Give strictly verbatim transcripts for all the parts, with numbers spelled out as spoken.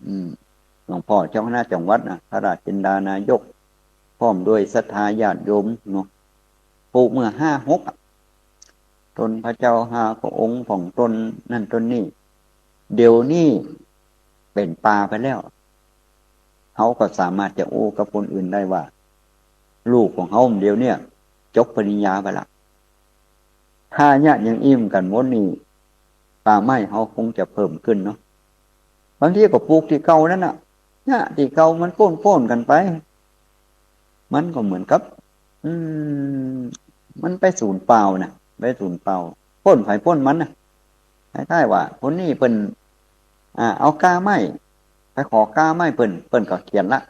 อืม หลวงป้อเจ้าคณะจังหวัดนะ พระราชจินดานายก พร้อมด้วยศรัทธาญาติโยมเนาะ ปลูกเมื่อห้าหกอะ ต้นพระเจ้าห้าพระองค์ พ่องต้นนั่นต้นนี้ เดี๋ยวนี้เป๋นป่าไปแล้ว เฮาก็สามารถจะอู้กับคนอื่นได้ว่า ลูกของเฮาเดี๋ยวเนี้ยจบปริญญาไปละ ถ้าเยียะยังอี้มกั๋นหมดนี่ ป่าไม้เฮาคงจะเพิ่มขึ้นเนาะ บางทีก็ปลูกตี้เก่านั่นน่ะ เยียะตี้เก่ามันโป้นๆ กั๋นไป มันก็เหมือนกับ อืม มันไปสูญเปล่าน่ะ ไปสูญเปล่า ป้นใผป้นมันน่ะ คล้ายๆ ว่าคนนี้เปิ้น อ่า เอาก้าไม้ ไปขอก้าไม้เปิ้น เปิ้นก็เขียนละ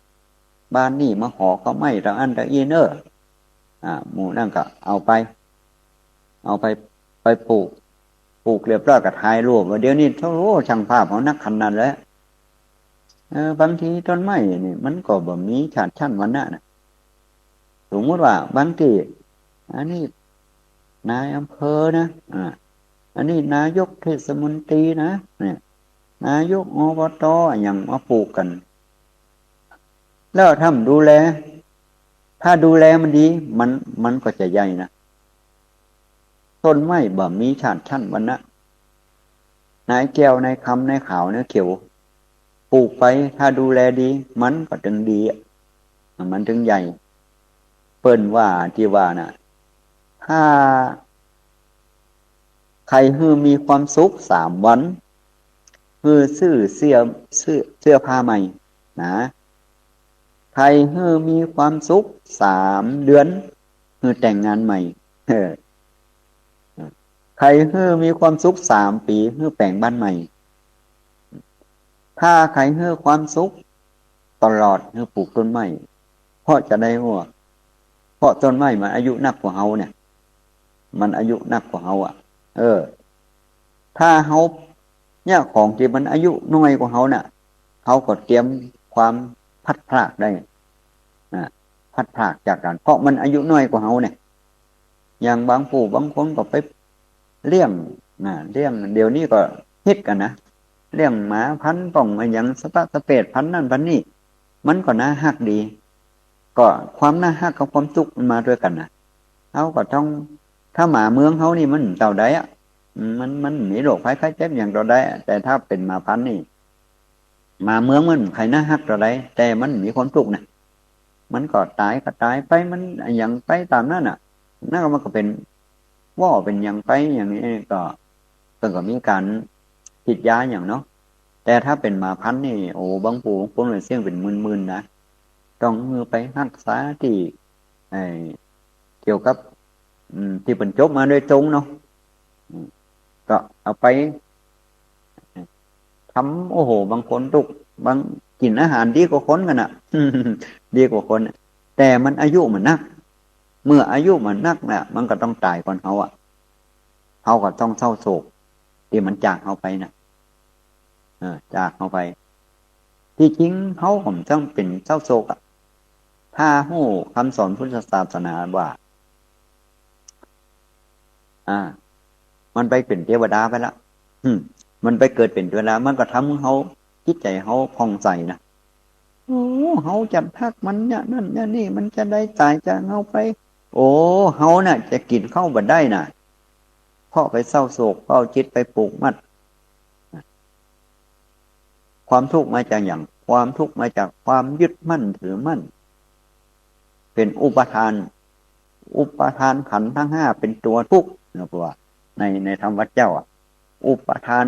บ้านนี้มาขอก้าไม้ตางอั้นตางอี้เน่อ อ่า หมู่นั่นก็เอาไป เอาไป ไปปลูก ปลูกเรียบร้อยก็ถ่ายรูป ว่าเดี๋ยวนี้ โอ้ ช่างภาพเฮานักขนาดแล้ว เออ บางทีต้นไม้นี่มันก็บ่มีชาติชั้นวรรณะนะ สมมุติว่าบางตี้ อันนี้นายอำเภอนะ อ่า อันนี้นายกเทศมนตรีนะ เนี่ย นายก อบต อะหยังมาปลูกกั๋น แล้วถ้ามันดูแล ถ้าดูแลมันดี มัน มันก็จะใหญ่นะ ต้นไม้บ่มีชาติชั้นวรรณะ นายแก้ว นายคำ นายขาว นายเขียว ปลูกไป ถ้าดูแลดี มันก็ตึงดีอะ มันตึงใหญ่ เปิ้นว่าตี้ว่าน่ะ ถ้าใค่หื้อมีความสุขสามวัน หื้อซื้อเสื้อ ซื้อเสื้อผ้าใหม่นะ ใค่หื้อมีความสุขสามเดือน หื้อแต่งงานใหม่ เออ ใค่หื้อมีความสุขสามปี๋ หื้อแป๋งบ้านใหม่ ถ้าใค่หื้อความสุขตลอด หื้อปลูกต้นไม้ เพราะจะได้ว่า เพราะต้นไม้มันอายุนักกว่าเฮาเนี่ย มันอายุนักกว่าเฮาอะ เออ ถ้าเฮาเนี่ย ของตี้มันอายุน้อยกว่าเฮาน่ะ เฮาก็เตรียมความพลัดพรากได้ อ่า พลัดพรากจากกั๋น เพราะมันอายุน้อยกว่าเฮาเนี่ย อย่างบางผู้บางคนก็ไปเลี้ยงนะ เลี้ยง เดี๋ยวนี้ก็ฮิตกั๋นนะ เลี้ยงหมาพันธุ์ป้องอะหยัง สะตะสะเปด พันธุ์นั่นพันธุ์นี่ มันก็น่าฮักดี ก็ความน่าฮักกับความตุ๊กข์มันมาตวยกั๋นนะ เฮาก็ต้อง ถ้าหมาเมืองเฮานี่มันเต้าใดอะ มัน มันมีโรคภัยไข้เจ็บหยังเต้าใดอะ แต่ถ้าเป๋นหมาพันธุ์นี่ หมาเมืองมันใค่น่าฮักเต้าใด แต่มันมีความตุ๊กข์นะ มันก็ต๋ายก็ต๋ายไป มันอะหยังไปต๋ามนั้นน่ะ นั่นก็มันก็เป๋นว่อเป๋นหยังไปอย่างนี้ก็ เปิ้นก็มีก๋านฉีดยาหยังเนาะ แต่ถ้าเป๋นหมาพันธุ์นี่ โอ้ บางผู้บางคนเนี่ยเสี้ยงเป๋นหมื่นๆ นะ ต้องหื้อไปฮักษาตี้ ไอ้ เกี่ยวกับ อืม ตี้เปิ้นจบมาโดยตรงเนาะ อืม ก็เอาไปทำ โอ้โห บางคนตุ๊กข์ บาง กิ๋นอาหารดีกว่าคนกั๋นน่ะ ดีกว่าคนน่ะ แต่มันอายุมันนัก เมื่ออายุมันนักน่ะ มันก็ต้องต๋ายก่อนเฮาอะ เฮาก็ต้องเศร้าโศกตี้มันจากเฮาไปน่ะ เออ จากเฮาไป ตี้จริงเฮาก็บ่ต้องเป๋นเศร้าโศกอะ ถ้าฮู้กำสอนพุทธศาสนาว่า อ่า มันไปเป๋นเตวดาไปละ อืม มันไปเกิดเป๋นเตวดา มันก็ทำหื้อเฮา จิตใจ๋เฮาผ่องใสนะ โอ้ เฮาจะฮักมันเนี่ย นั่นเนี่ย นี่ มันจะได้ต๋ายจากเฮาไป โอ้ เฮาน่ะจะกิ๋นข้าวบ่ได้น่ะ เพราะไปเศร้าโศก เพราะเอาจิตไปผูกมัด ความทุกข์มาจากหยัง ความทุกข์มาจากความยึดมั่นถือมั่น เป๋นอุปาทาน อุปาทานขันธ์ทั้งห้าเป๋นตั๋วทุกข์นะ เพราะว่าใน ในธรรมวัตรเจ้าอะ อุปาทาน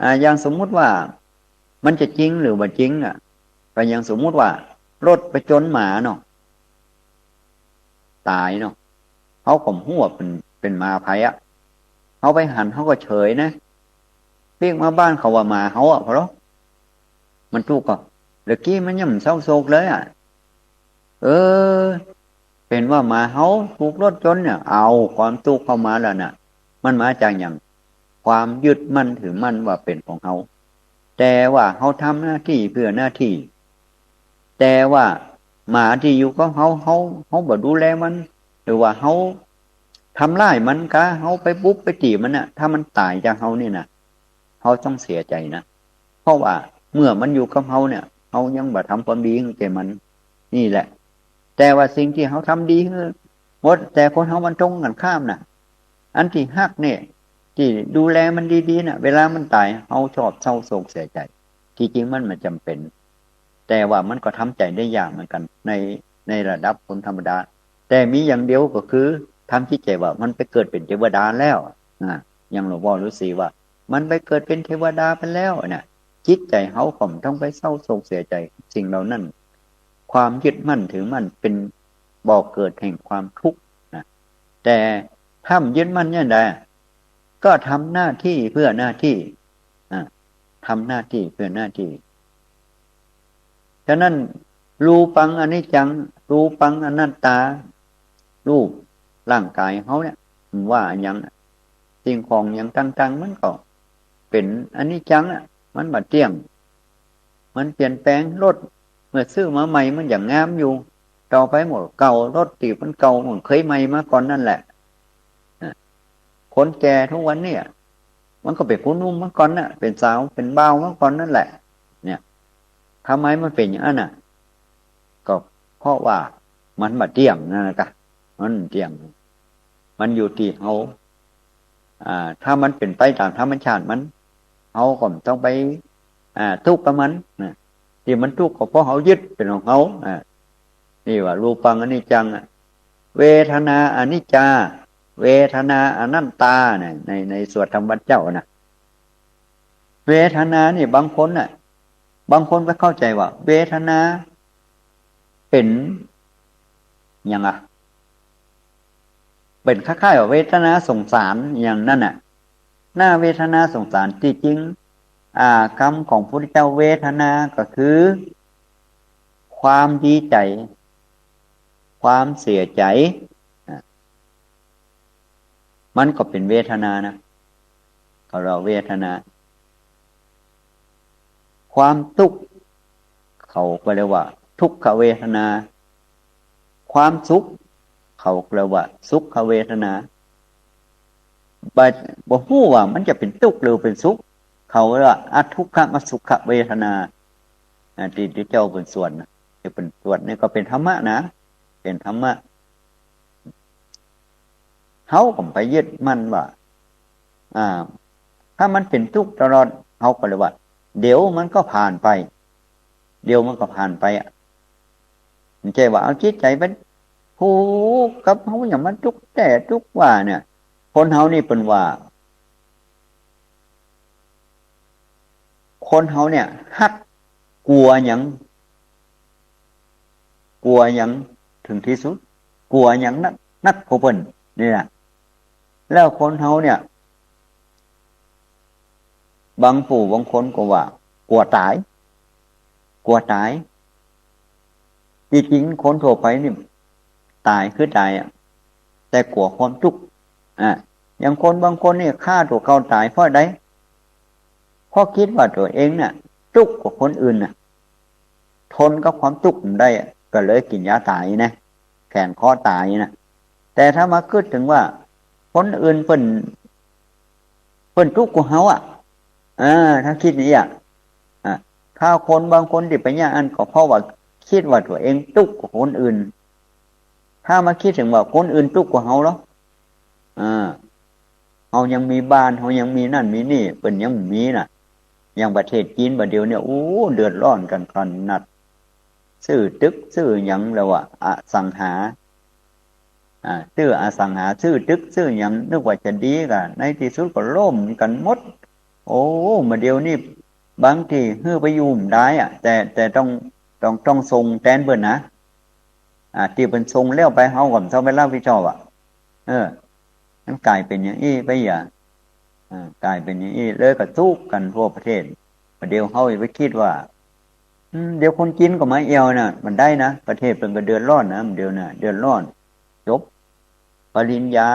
อ่า อย่างสมมุติว่า มันจะจริงหรือบ่จริงอะ ก็อย่างสมมุติว่ารถไปจนหมาเนาะ ต๋ายเนาะ เฮาก็บ่ฮู้ว่าเป๋น เป๋นหมาใผอะ เฮาไปหันเฮาก็เฉยนะ ปิ๊กมาบ้านเขาว่าหมาเฮาอะ พอลอ มันตุ๊กข์ก็ ตะกี้มันยังบ่เศร้าโศกเลยอะ เออ เป๋นว่าหมาเฮาถูกรถชนเนี่ย เอาความตุ๊กข์เข้ามาแล้วน่ะ มันมาจากหยัง ความยึดมั่นถือมั่นว่าเป๋นของเฮา แต่ว่าเฮาทำหน้าตี้เพื่อหน้าตี้ แต่ว่าหมาตี้อยู่กับเฮา เฮา เฮาบ่ดูแลมัน หรือว่าเฮาทำร้ายมันกา เฮาไปบุบไปตี๋มันน่ะ ถ้ามันต๋ายจากเฮานี่น่ะ เฮาต้องเสียใจ๋นะ เพราะว่า เมื่อมันอยู่กับเฮาเนี่ย เฮายังบ่ทำความดีหื้อแก่มัน นี่แหละ แต่ว่าสิ่งตี้เฮาทำดีหื้อหมด แต่คนเฮามันตรงกันข้ามน่ะ อันตี้ฮักเนี่ย ตี้ดูแลมันดีๆ น่ะ เวลามันต๋าย เฮาชอบเศร้าโศกเสียใจ๋ ตี้จริงมันบ่จ๋ำเป๋น แต่ว่ามันก็ทำใจ๋ได้ยากเหมือนกั๋น ใน ในระดับคนธรรมดา แต่มีอย่างเดียวก็คือ ทำจิตใจ๋ว่ามันไปเกิดเป๋นเตวดาแล้ว อ่า อย่างหลวงพ่อฤๅษีว่า มันไปเกิดเป๋นเตวดาไปแล้วน่ะ จิตใจ๋เฮาก็บ่ต้องไปเศร้าโศกเสียใจ๋สิ่งเหล่านั้น ความยึดมั่นถือมั่นเป๋นบ่อเกิดแห่งความทุกข์นะ แต่ถ้าบ่ยึดมั่นอย่างใด ก็ทำหน้าตี้เพื่อหน้าตี้ อ่า ทำหน้าตี้เพื่อหน้าตี้ ฉะนั้น รูปังอนิจจัง รูปังอนัตตา รูปร่างก๋ายเฮาเนี่ย มันว่าอะหยังน่ะ สิ่งของหยังต่างๆ มันก็เป๋นอนิจจังอะ มันบ่เตี้ยง มันเปลี่ยนแปลง รถเมื่อซื้อมาใหม่มันยังงามอยู่ ต่อไปมันก็เก่า รถตี้มันเก่า มันเคยใหม่มาก่อนนั่นแหละ อ่ะ คนแก่ทุกวันเนี่ย มันก็เป๋นคนหนุ่มมาก่อนน่ะ เป๋นสาว เป๋นบ่าวมาก่อนนั่นแหละ เนี่ย ทำไมมันเป๋นอย่างนั้นน่ะ ก็เพราะว่ามันบ่เตี้ยงนั่นแหละกะ มันบ่เตี้ยง มันอยู่ตี้เฮา อ่า ถ้ามันเป๋นไปต๋ามธรรมชาติมัน เฮาก็บ่ต้องไป อ่า ทุกข์กับมันนะ ตี้มันทุกข์ก็เพราะเฮายึดเป๋นของเฮา อ่า นี่ว่ารูปังอนิจจังอะ เวทนาอนิจจา เวทนาอนัตตาเนี่ย ใน ในสวดธรรมวัตรเจ้าน่ะ เวทนานี่บางคนน่ะ บางคนก็เข้าใจ๋ว่า เวทนาเป๋นหยังอะ เป๋นคล้ายๆ ว่าเวทนาสงสารอย่างนั้นน่ะ น่าเวทนาสงสาร ตี้จริง อ่า กำของพุทธเจ้า เวทนาก็คือ ความดีใจ๋ ความเสียใจ๋ อ่ะ มันก็เป๋นเวทนานะ เขาเรียกว่าเวทนา ความตุ๊กข์ เขาก็เรียกว่าทุกขเวทนา ความสุข เขาก็เรียกว่าสุขเวทนา บ่ บ่ฮู้ว่ามันจะเป๋นตุ๊กข์หรือเป๋นสุข เขาเรียกว่าอทุกขมสุขเวทนา อ่า ตี้ ตี้เจ้าเปิ้นสวดนะ ตี้เปิ้นสวดนี่ก็เป๋นธรรมะนะ เป๋นธรรมะ เฮาก็ไปยึดมั่นว่า อ่า ถ้ามันเป๋นตุ๊กข์ตลอด เฮาก็เลยว่า เดี๋ยวมันก็ผ่านไป เดี๋ยวมันก็ผ่านไปอะ บ่ใจ้ว่าเอาจิตใจ๋ไปผูกกับเฮาอย่างมันตุ๊กแต๊ตุ๊กว่าเนี่ย คนเฮานี่เปิ้นว่า คนเฮาเนี่ยฮักกั๋วหยัง กั๋วหยังเถิงตี้สุด กั๋วหยังนัก นักกว่าเปิ้นนี่นะ แล้วคนเฮาเนี่ย บางผู้บางคนก็ว่ากั๋วต๋าย กั๋วต๋าย ตี้จริงคนทั่วไปนี่ต๋ายคือต๋ายอะ แต่กั๋วความตุ๊กข์ อ่ะ อย่างคนบางคนนี่ฆ่าตั๋วเก่าต๋ายเพราะใด เพราะกึ๊ดว่าตั๋วเองเนี่ยตุ๊กข์กว่าคนอื่นน่ะ ทนกับความตุ๊กข์บ่ได้อะ ก็เลยกิ๋นยาต๋ายนะ แขวนคอต๋ายนะ แต่ถ้ามากึ๊ดเถิงว่าคนอื่นเปิ้น เปิ้นตุ๊กข์กว่าเฮาอะ อ่า ถ้ากึ๊ดอย่างอี้อะ อ่า ถ้าคนบางคนตี้เป๋นอย่างอั้นก็เพราะว่ากึ๊ดว่าตั๋วเองตุ๊กข์กว่าคนอื่น ถ้ามากึ๊ดเถิงว่าคนอื่นตุ๊กข์กว่าเฮาเหรอ อ่า เฮายังมีบ้าน เฮายังมีนั่นมีนี่ เปิ้นยังบ่มีน่ะ อย่างประเทศจีนบ่าเดี่ยวเนี่ย โอ้ เดือดร้อนกั๋นขนาด ซื้อตึกซื้อหยังแล้วว่าอสังหา อ่า ซื้ออสังหา ซื้อตึกซื้อหยัง นึกว่าจะดีก่ะ ในตี้สุดก็ล่มกั๋นหมด โอ้ บ่าเดี่ยวนี้บางตี้หื้อไปอยู่บ่ได้อะ แต่ แต่ต้อง ต้อง ต้องส่งแตนเปิ้นนะ อ่า ตี้เปิ้นส่งแล้วไป เฮาก็บ่ต้องไปรับผิดชอบอะ เออ มันก๋ายเป๋นอย่างอี้ไปอะ อ่า ก๋ายเป๋นอย่างอี้ เลยก็ตุ๊กข์กั๋นทั่วประเทศ บ่าเดี่ยวเฮาอย่าไปกึ๊ดว่า อืม เดี๋ยวคนจีนก็มาแอ่วน่ะ บ่ได้นะ ประเทศเปิ้นก็เดือดร้อนนะ บ่าเดี่ยวน่ะ เดือดร้อน จบปริญญา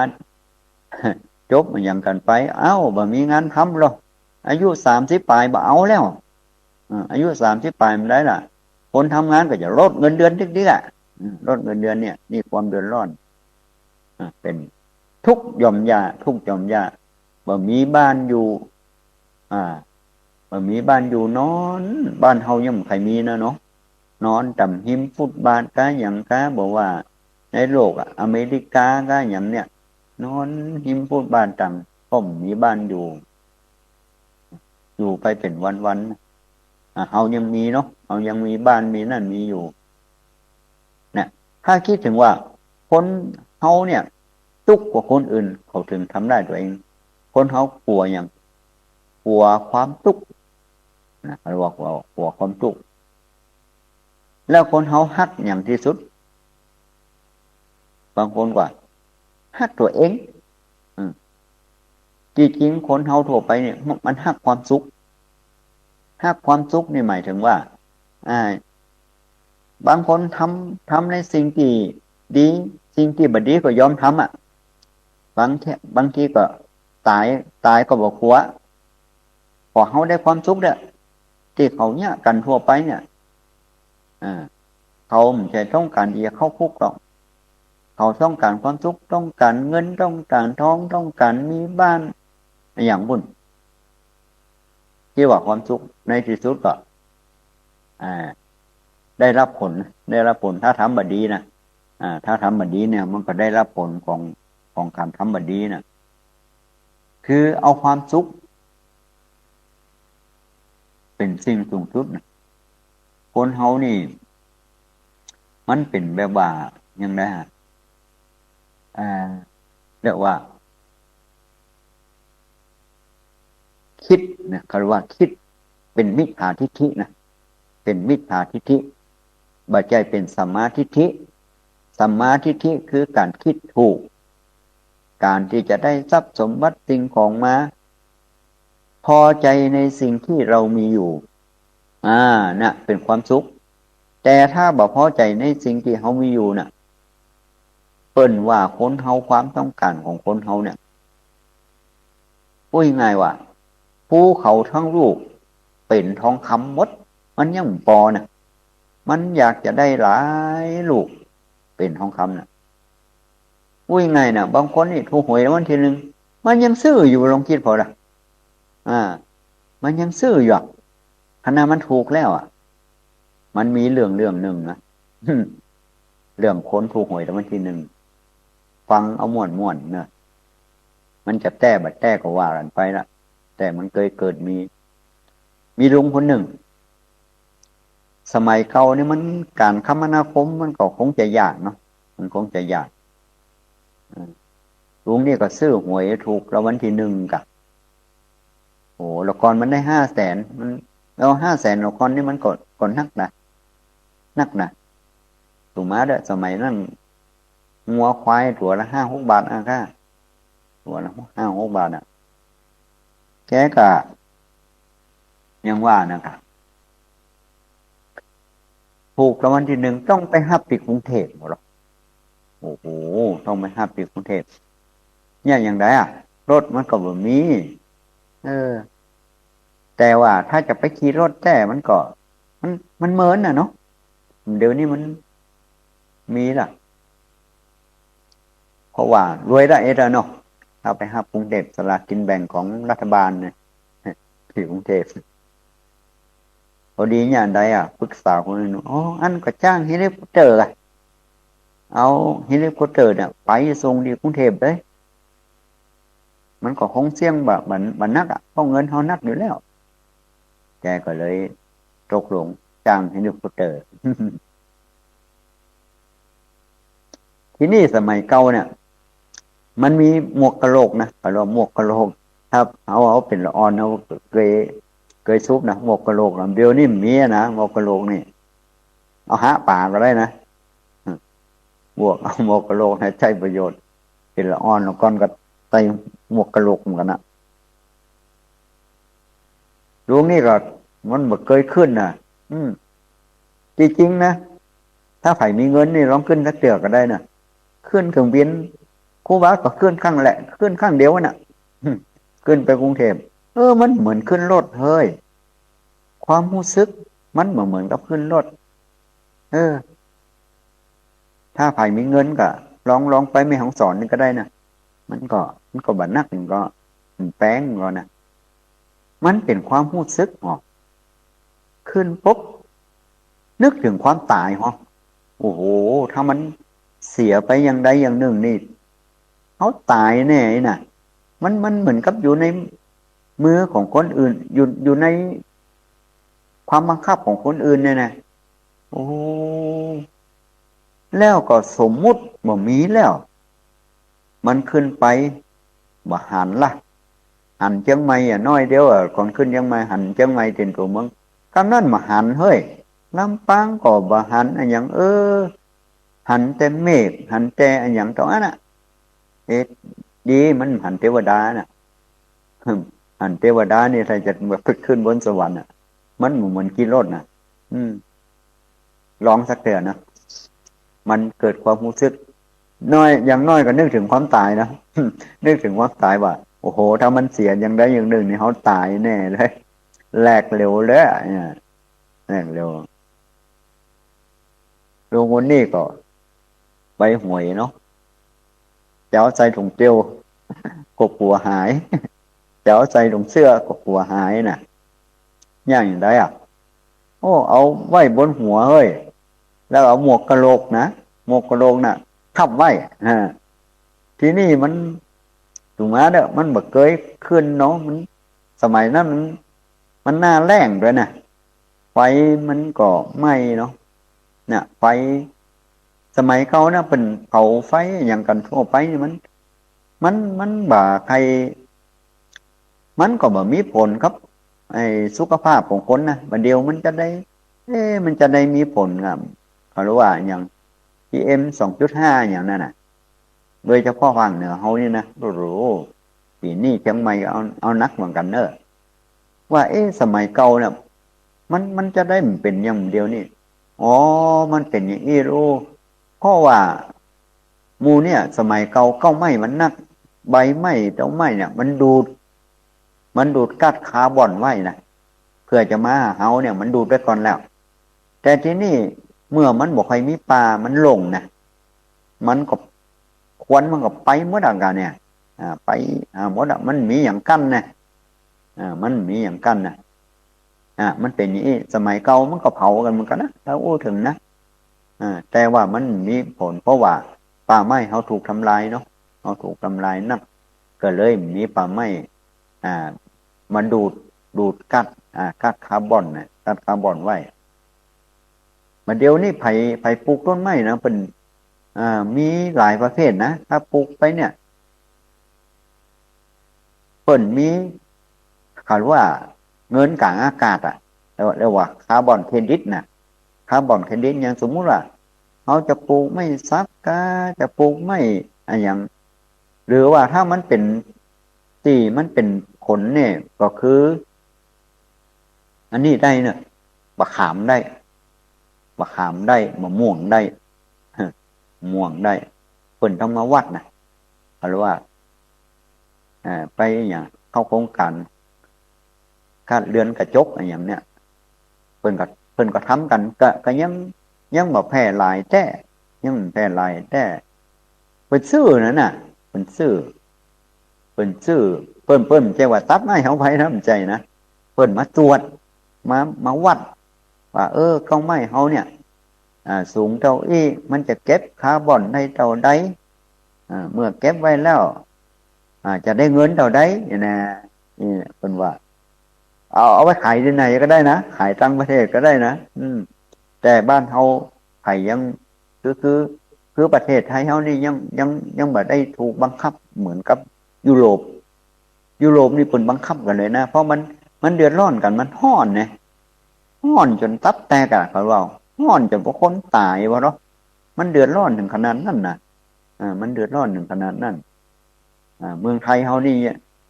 จบอะหยังกั๋นไป เอ้า บ่มีงานทำหรอก อายุสามสิบป๋ายบ่เอาแล้ว อ่า อายุสามสิบป๋ายบ่ได้ละ คนทำงานก็จะลดเงินเดือนติ๊กๆ อะ อืม ลดเงินเดือนเนี่ย นี่ความเดือดร้อน อ่า เป๋นทุกข์ย่อมยาก ทุกข์ย่อมยาก บ่มีบ้านอยู่ อ่า บ่มีบ้านอยู่นอน บ้านเฮายังบ่ใค่มีนะเนาะ นอนต๋ามฮิมฟุตบาทก้าหยังก้า บ่ว่าในโลกอะ อเมริกาก้าหยังเนี่ย นอนฮิมฟุตบาทต๋าง ก็บ่มีบ้านอยู่ อยู่ไปเป๋นวันๆ อ่ะ เฮายังมีเนาะ เฮายังมีบ้านมีนั่นมีอยู่ เนี่ย ถ้าคิดเถิงว่าคนเฮาเนี่ยตุ๊กข์กว่าคนอื่น เขาเถิงทำได้ตั๋วเอง คนเฮากั๋วหยัง กั๋วความตุ๊กข์นะ เรียกว่ากั๋ว กั๋วความตุ๊กข์ แล้วคนเฮาฮักหยังตี้สุด บางคนก็ฮักตั๋วเอง อืม ตี้จริงคนเฮาทั่วไปเนี่ย มันฮักความสุข ฮักความสุขนี่หมายเถิงว่า อ่า บางคนทำ ทำในสิ่งตี้ดี สิ่งตี้บ่ดีก็ยอมทำอะ บางที บางทีก็ต๋าย ต๋ายก็บ่กั๋ว ขอเฮาได้ความสุขเด้อ ตี้เขาเยียะกั๋นทั่วไปเนี่ย อ่า เขาบ่ใจ้ต้องก๋านตี้จะเข้าคุกหรอก เขาต้องก๋านความสุข ต้องก๋านเงิน ต้องก๋านทอง ต้องก๋านมีบ้าน อะหยังปู้น ตี้ว่าความสุขในตี้สุดก็ อ่า ได้ฮับผล ได้ฮับผล ถ้าทำบ่ดีนะ อ่า ถ้าทำบ่ดีเนี่ย มันก็ได้ฮับผลของ ของก๋านทำบ่ดีนะ คือเอาความสุขเป๋นสิ่งสูงสุดนะ คนเฮานี่ มันเป๋นแบบว่า ยังไงฮะ อ่า เรียกว่า คิดนะ เขาเรียกว่าคิดเป๋นมิจฉาทิฏฐินะ เป๋นมิจฉาทิฏฐิ บ่ใจ้เป๋นสัมมาทิฏฐิ สัมมาทิฏฐิคือก๋านคิดถูก ก๋านตี้จะได้ทรัพย์สมบัติสิ่งของมา พอใจ๋ในสิ่งตี้เฮามีอยู่ อ่า น่ะ เป๋นความสุข แต่ถ้าบ่พอใจ๋ในสิ่งตี้เฮามีอยู่น่ะ เปิ้นว่าคนเฮา ความต้องก๋านของคนเฮาเนี่ย อู้ง่ายๆ ว่า ภูเขาตึงลูกเป๋นทองคำหมด มันยังบ่ปอนะ มันอยากจะได้หลายลูกเป๋นทองคำน่ะ อู้ง่ายๆ นะ บางคนนี่ถูกหวยรางวัลตี้นึ่ง มันยังซื้ออยู่ ลองกึ๊ดผ่อละ อ่า มันยังซื้ออยู่อะ ขนาดมันถูกแล้วอะ มันมีเรื่องเรื่องนึ่งนะ เรื่องคนถูกหวยรางวัลตี้นึ่ง ฟังเอาม่วนๆ เนอะ มันจะแต๊บ่แต๊ก็ว่ากั๋นไปละ แต่มันเกยเกิดมี มีลุงคนนึ่ง สมัยเก่านี่มันก๋านคมนาคมมันก็คงจะยากเนาะ มันคงจะยาก เออ ลุงนี่ก็ซื้อหวยถูกรางวัลตี้นึ่งก่ะ โอ้ ละก่อนมันได้ห้าแสน มัน แล้วห้าแสนละก่อนนี่มันก็ ก็นักนะ นักนะ ตั๋วมาเด้อ สมัยนั้น งัวควายตั๋วละห้าหกบาทอะค่ะ ตั๋วละห้าหกบาทอะ แกก็ ยังว่านะครับ ถูกรางวัลตี้นึ่งต้องไปฮับตี้กรุงเทพฯ บ่ล่ะ โอ้โห ต้องไปฮับตี้กรุงเทพฯ เนี่ย อย่างใดอะ รถมันก็บ่มี เออ แต่ว่าถ้าจะไปขี่รถแต๊มันก็ มัน มันเมินน่ะเนาะ เดี๋ยวนี้มันมีละ เพราะว่ารวยละเอ็ดอะเนาะ ถ้าไปฮับกรุงเทพฯ สลากกินแบ่งของรัฐบาลเนี่ย ตี้กรุงเทพฯ พอดีเนี่ย อันใดอะ ปรึกษาคนนึ่ง อ๋อ อันก็จ้างเฮลิคอปเตอร์อะ เอาเฮลิคอปเตอร์เนี่ยไปส่งตี้กรุงเทพฯเลย มันก็คงเสี่ยงบ่ บ่ บ่นักอะ เพราะเงินเฮานักอยู่แล้ว แกก็เลยตกลงจ้างเฮลิคอปเตอร์ ทีนี้สมัยเก่าเนี่ย มันมีหมวกกะโหลกนะ เขาเรียกว่าหมวกกะโหลก ถ้าเอา เอาเป๋นละอ่อน เอาเกย เกยสุบนะ หมวกกะโหลกอะ เดี๋ยวนี้บ่มีอะนะ หมวกกะโหลกนี่ เอาฮะป๋าก็ได้นะ หมวก เอาหมวกกะโหลกเนี่ยใจ๊ประโยชน์ เป๋นละอ่อน ละก่อนก็ใส่หมวกกะโหลกเหมือนกั๋นนะ ลุงนี่ก็มันบ่เกยขึ้นน่ะ อืม จริงๆ นะ ถ้าใผมีเงินนี่ลองขึ้นสักเตื้อก็ได้น่ะ ขึ้นเครื่องบิน ครูบาก็ขึ้นครั้งแหละ ขึ้นครั้งเดียวน่ะ อืม ขึ้นไปกรุงเทพฯ เออ มันเหมือนขึ้นรถเฮ้ย ความฮู้สึกมันบ่เหมือนกับขึ้นรถ เออ ถ้าใผมีเงินก็ลอง ลองไปแม่ฮ่องสอนนี่ก็ได้น่ะ มันก็ มันก็บ่นัก มันก็ มันแปง มันก็นะ มันเป๋นความฮู้สึกหรอ ขึ้นปุ๊บ นึกเถิงความต๋ายหรอ โอ้โห ถ้ามันเสียไปอย่างใดอย่างนึ่งนี่ เฮาต๋ายแน่น่ะ มัน มันเหมือนกับอยู่ในมือของคนอื่น อยู่ อยู่ในความบังคับของคนอื่นเนี่ยนะ โอ้ แล้วก็สมมุติบ่มีแล้ว มันขึ้นไป บ่หันละ หันเจียงใหม่อะ น้อยเดียวอะ ก่อนขึ้นเจียงใหม่ หันเจียงใหม่เต็มตั๋วเมือง กำนั้นบ่หันเฮ้ย ลำปางก็บ่หันอะหยัง เออ หันแต่เมฆ หันแต่อะหยังตรงนั้นน่ะ เอ๊ะ ดีมันหันเตวดาน่ะ หันเตวดานี่ ถ้าจะขึ้นบนสวรรค์น่ะ มันบ่เหมือนขี่รถน่ะ อืม ลองสักเตื้อนะ มันเกิดความฮู้สึก น้อย อย่างน้อยก็นึกเถิงความต๋ายนะ นึกเถิงความต๋ายว่า โอ้โห ถ้ามันเสียอย่างใดอย่างนึ่งนี่ เฮาต๋ายแน่เลย แหลกเหลวเลยอะ เนี่ย แหลกเหลว ลุงคนนี้ก็ใบหวยเนาะ จะเอาใส่ถุงเตียว ก็กั๋วหาย จะเอาใส่ถุงเสื้อก็กั๋วหายน่ะ อย่าง อย่างใดอะ โอ้ เอาไว้บนหัวเฮ้ย แล้วเอาหมวกกะโหลกนะ หมวกกะโหลกน่ะ ทับไว้ อ่า ทีนี้มัน ถูกมาเด้อ มันบ่เกยขึ้นเนาะ มัน สมัยนั้นมัน มันหน้าแล้งตวยน่ะ ไฟมันก็ไหม้เนาะ เนี่ย ไฟ สมัยเก่าน่ะ เปิ้นเผาไฟอะหยังกั๋นทั่วไปนี่ มัน มัน มันบ่ใค่ มันก็บ่มีผลกับ ไอ้สุขภาพของคนนะ บ่าเดี่ยวมันจะได้ เอ๊ะ มันจะได้มีผลกับ เขาเรียกว่าอะหยัง PM สองจุดห้า อะหยังนั่นน่ะ โดยเฉพาะภาคเหนือเฮานี่นะ โอ้โห ปี๋นี้เจียงใหม่ก็เอา เอาหนักเหมือนกั๋นเนาะ ว่า เอ๊ะ สมัยเก่าเนี่ย มัน มันจะได้บ่าเป๋นอย่างเดี่ยวนี้ อ๋อ มันเป๋นอย่างอี้ลูก เพราะว่าหมู่เนี่ย สมัยเก่าเก๊าไม้มันนัก ใบไม้เต้าไม้เนี่ย มันดูด มันดูดก๊าซคาร์บอนไว้นะ เพื่อจะมาหาเฮาเนี่ย มันดูดไว้ก่อนแล้ว แต่ทีนี้เมื่อมันบ่ค่อยมีป่า มันโล่งนะ มันก็ ควันมันก็ไปหมดอะกะเนี่ย อ่า ไป อ่า หมดอะ มันมีหยังกั้นนะ อ่า มันมีหยังกั้นนะ อ่า มันเป๋นอย่างอี้ สมัยเก่ามันก็เผากั๋นเหมือนกั๋นนะ ถ้าอู้เถิงนะ อ่า แต่ว่ามันมีผล เพราะว่าป่าไม้เฮาถูกทำลายเนาะ เฮาถูกทำลายนัก ก็เลยมีป่าไม้ อ่า มาดูด ดูดก๊าซ อ่า ก๊าซคาร์บอนน่ะ ก๊าซคาร์บอนไว้ บ่าเดี่ยวนี้ใผ ใผปลูกต้นไม้นะ เปิ้น อ่า มีหลายประเภทนะ ถ้าปลูกไปเนี่ย เปิ้นมี เขาเรียกว่าเงินกลางอากาศอะ เรียกว่า เรียกว่าคาร์บอนเครดิตน่ะ คาร์บอนเครดิต อย่างสมมุติว่า เฮาจะปลูกไม้สักกา จะปลูกไม้อะหยัง หรือว่าถ้ามันเป๋น ตี้มันเป๋นผลเนี่ย ก็คือ อันนี้ได้เนาะ บ่าขามได้ บ่าขามได้ บ่าม่วงได้ ม่วงได้ เปิ้นต้องมาวัดน่ะ เขาเรียกว่า เอ่อ ไปอะหยัง เข้าโครงก๋าน ก๊าซเรือนกระจกอะหยังเนี่ย เปิ้นก็ เปิ้นก็ทำกั๋น ก็ ก็ยัง ยังบ่แพร่หลายแต๊ ยังบ่แพร่หลายแต๊ เปิ้นซื้อนั่นน่ะ เปิ้นซื้อ เปิ้นซื้อ เปิ้น เปิ้นบ่ใจ้ว่าตัดไม้เฮาไปนะ บ่ใจ้นะ เปิ้นมาตรวจ มา มาวัด ว่า เออ เก๊าไม้เฮาเนี่ย อ่า สูงเต้าอี้ มันจะเก็บคาร์บอนได้เต้าใด อ่า เมื่อเก็บไว้แล้ว อ่า จะได้เงินเต้าใด เนี่ยนะ นี่เปิ้นว่า เอา เอาไปขายตี้ไหนก็ได้นะ ขายต่างประเทศก็ได้นะ อืม แต่บ้านเฮาขายยัง คือ คือ คือประเทศไทยเฮานี่ยัง ยัง ยังบ่ได้ถูกบังคับเหมือนกับยุโรป ยุโรปนี่เปิ้นบังคับกั๋นเลยนะ เพราะมัน มันเดือดร้อนกั๋น มันฮ้อนไง ฮ้อนจ๋นตับแตกอะ เขาเว้า ฮ้อนจ๋นว่าคนต๋ายว่าเนาะ มันเดือดร้อนเถิงขนาดนั้นน่ะ อ่า มันเดือดร้อนเถิงขนาดนั้น อ่า เมืองไทยเฮานี่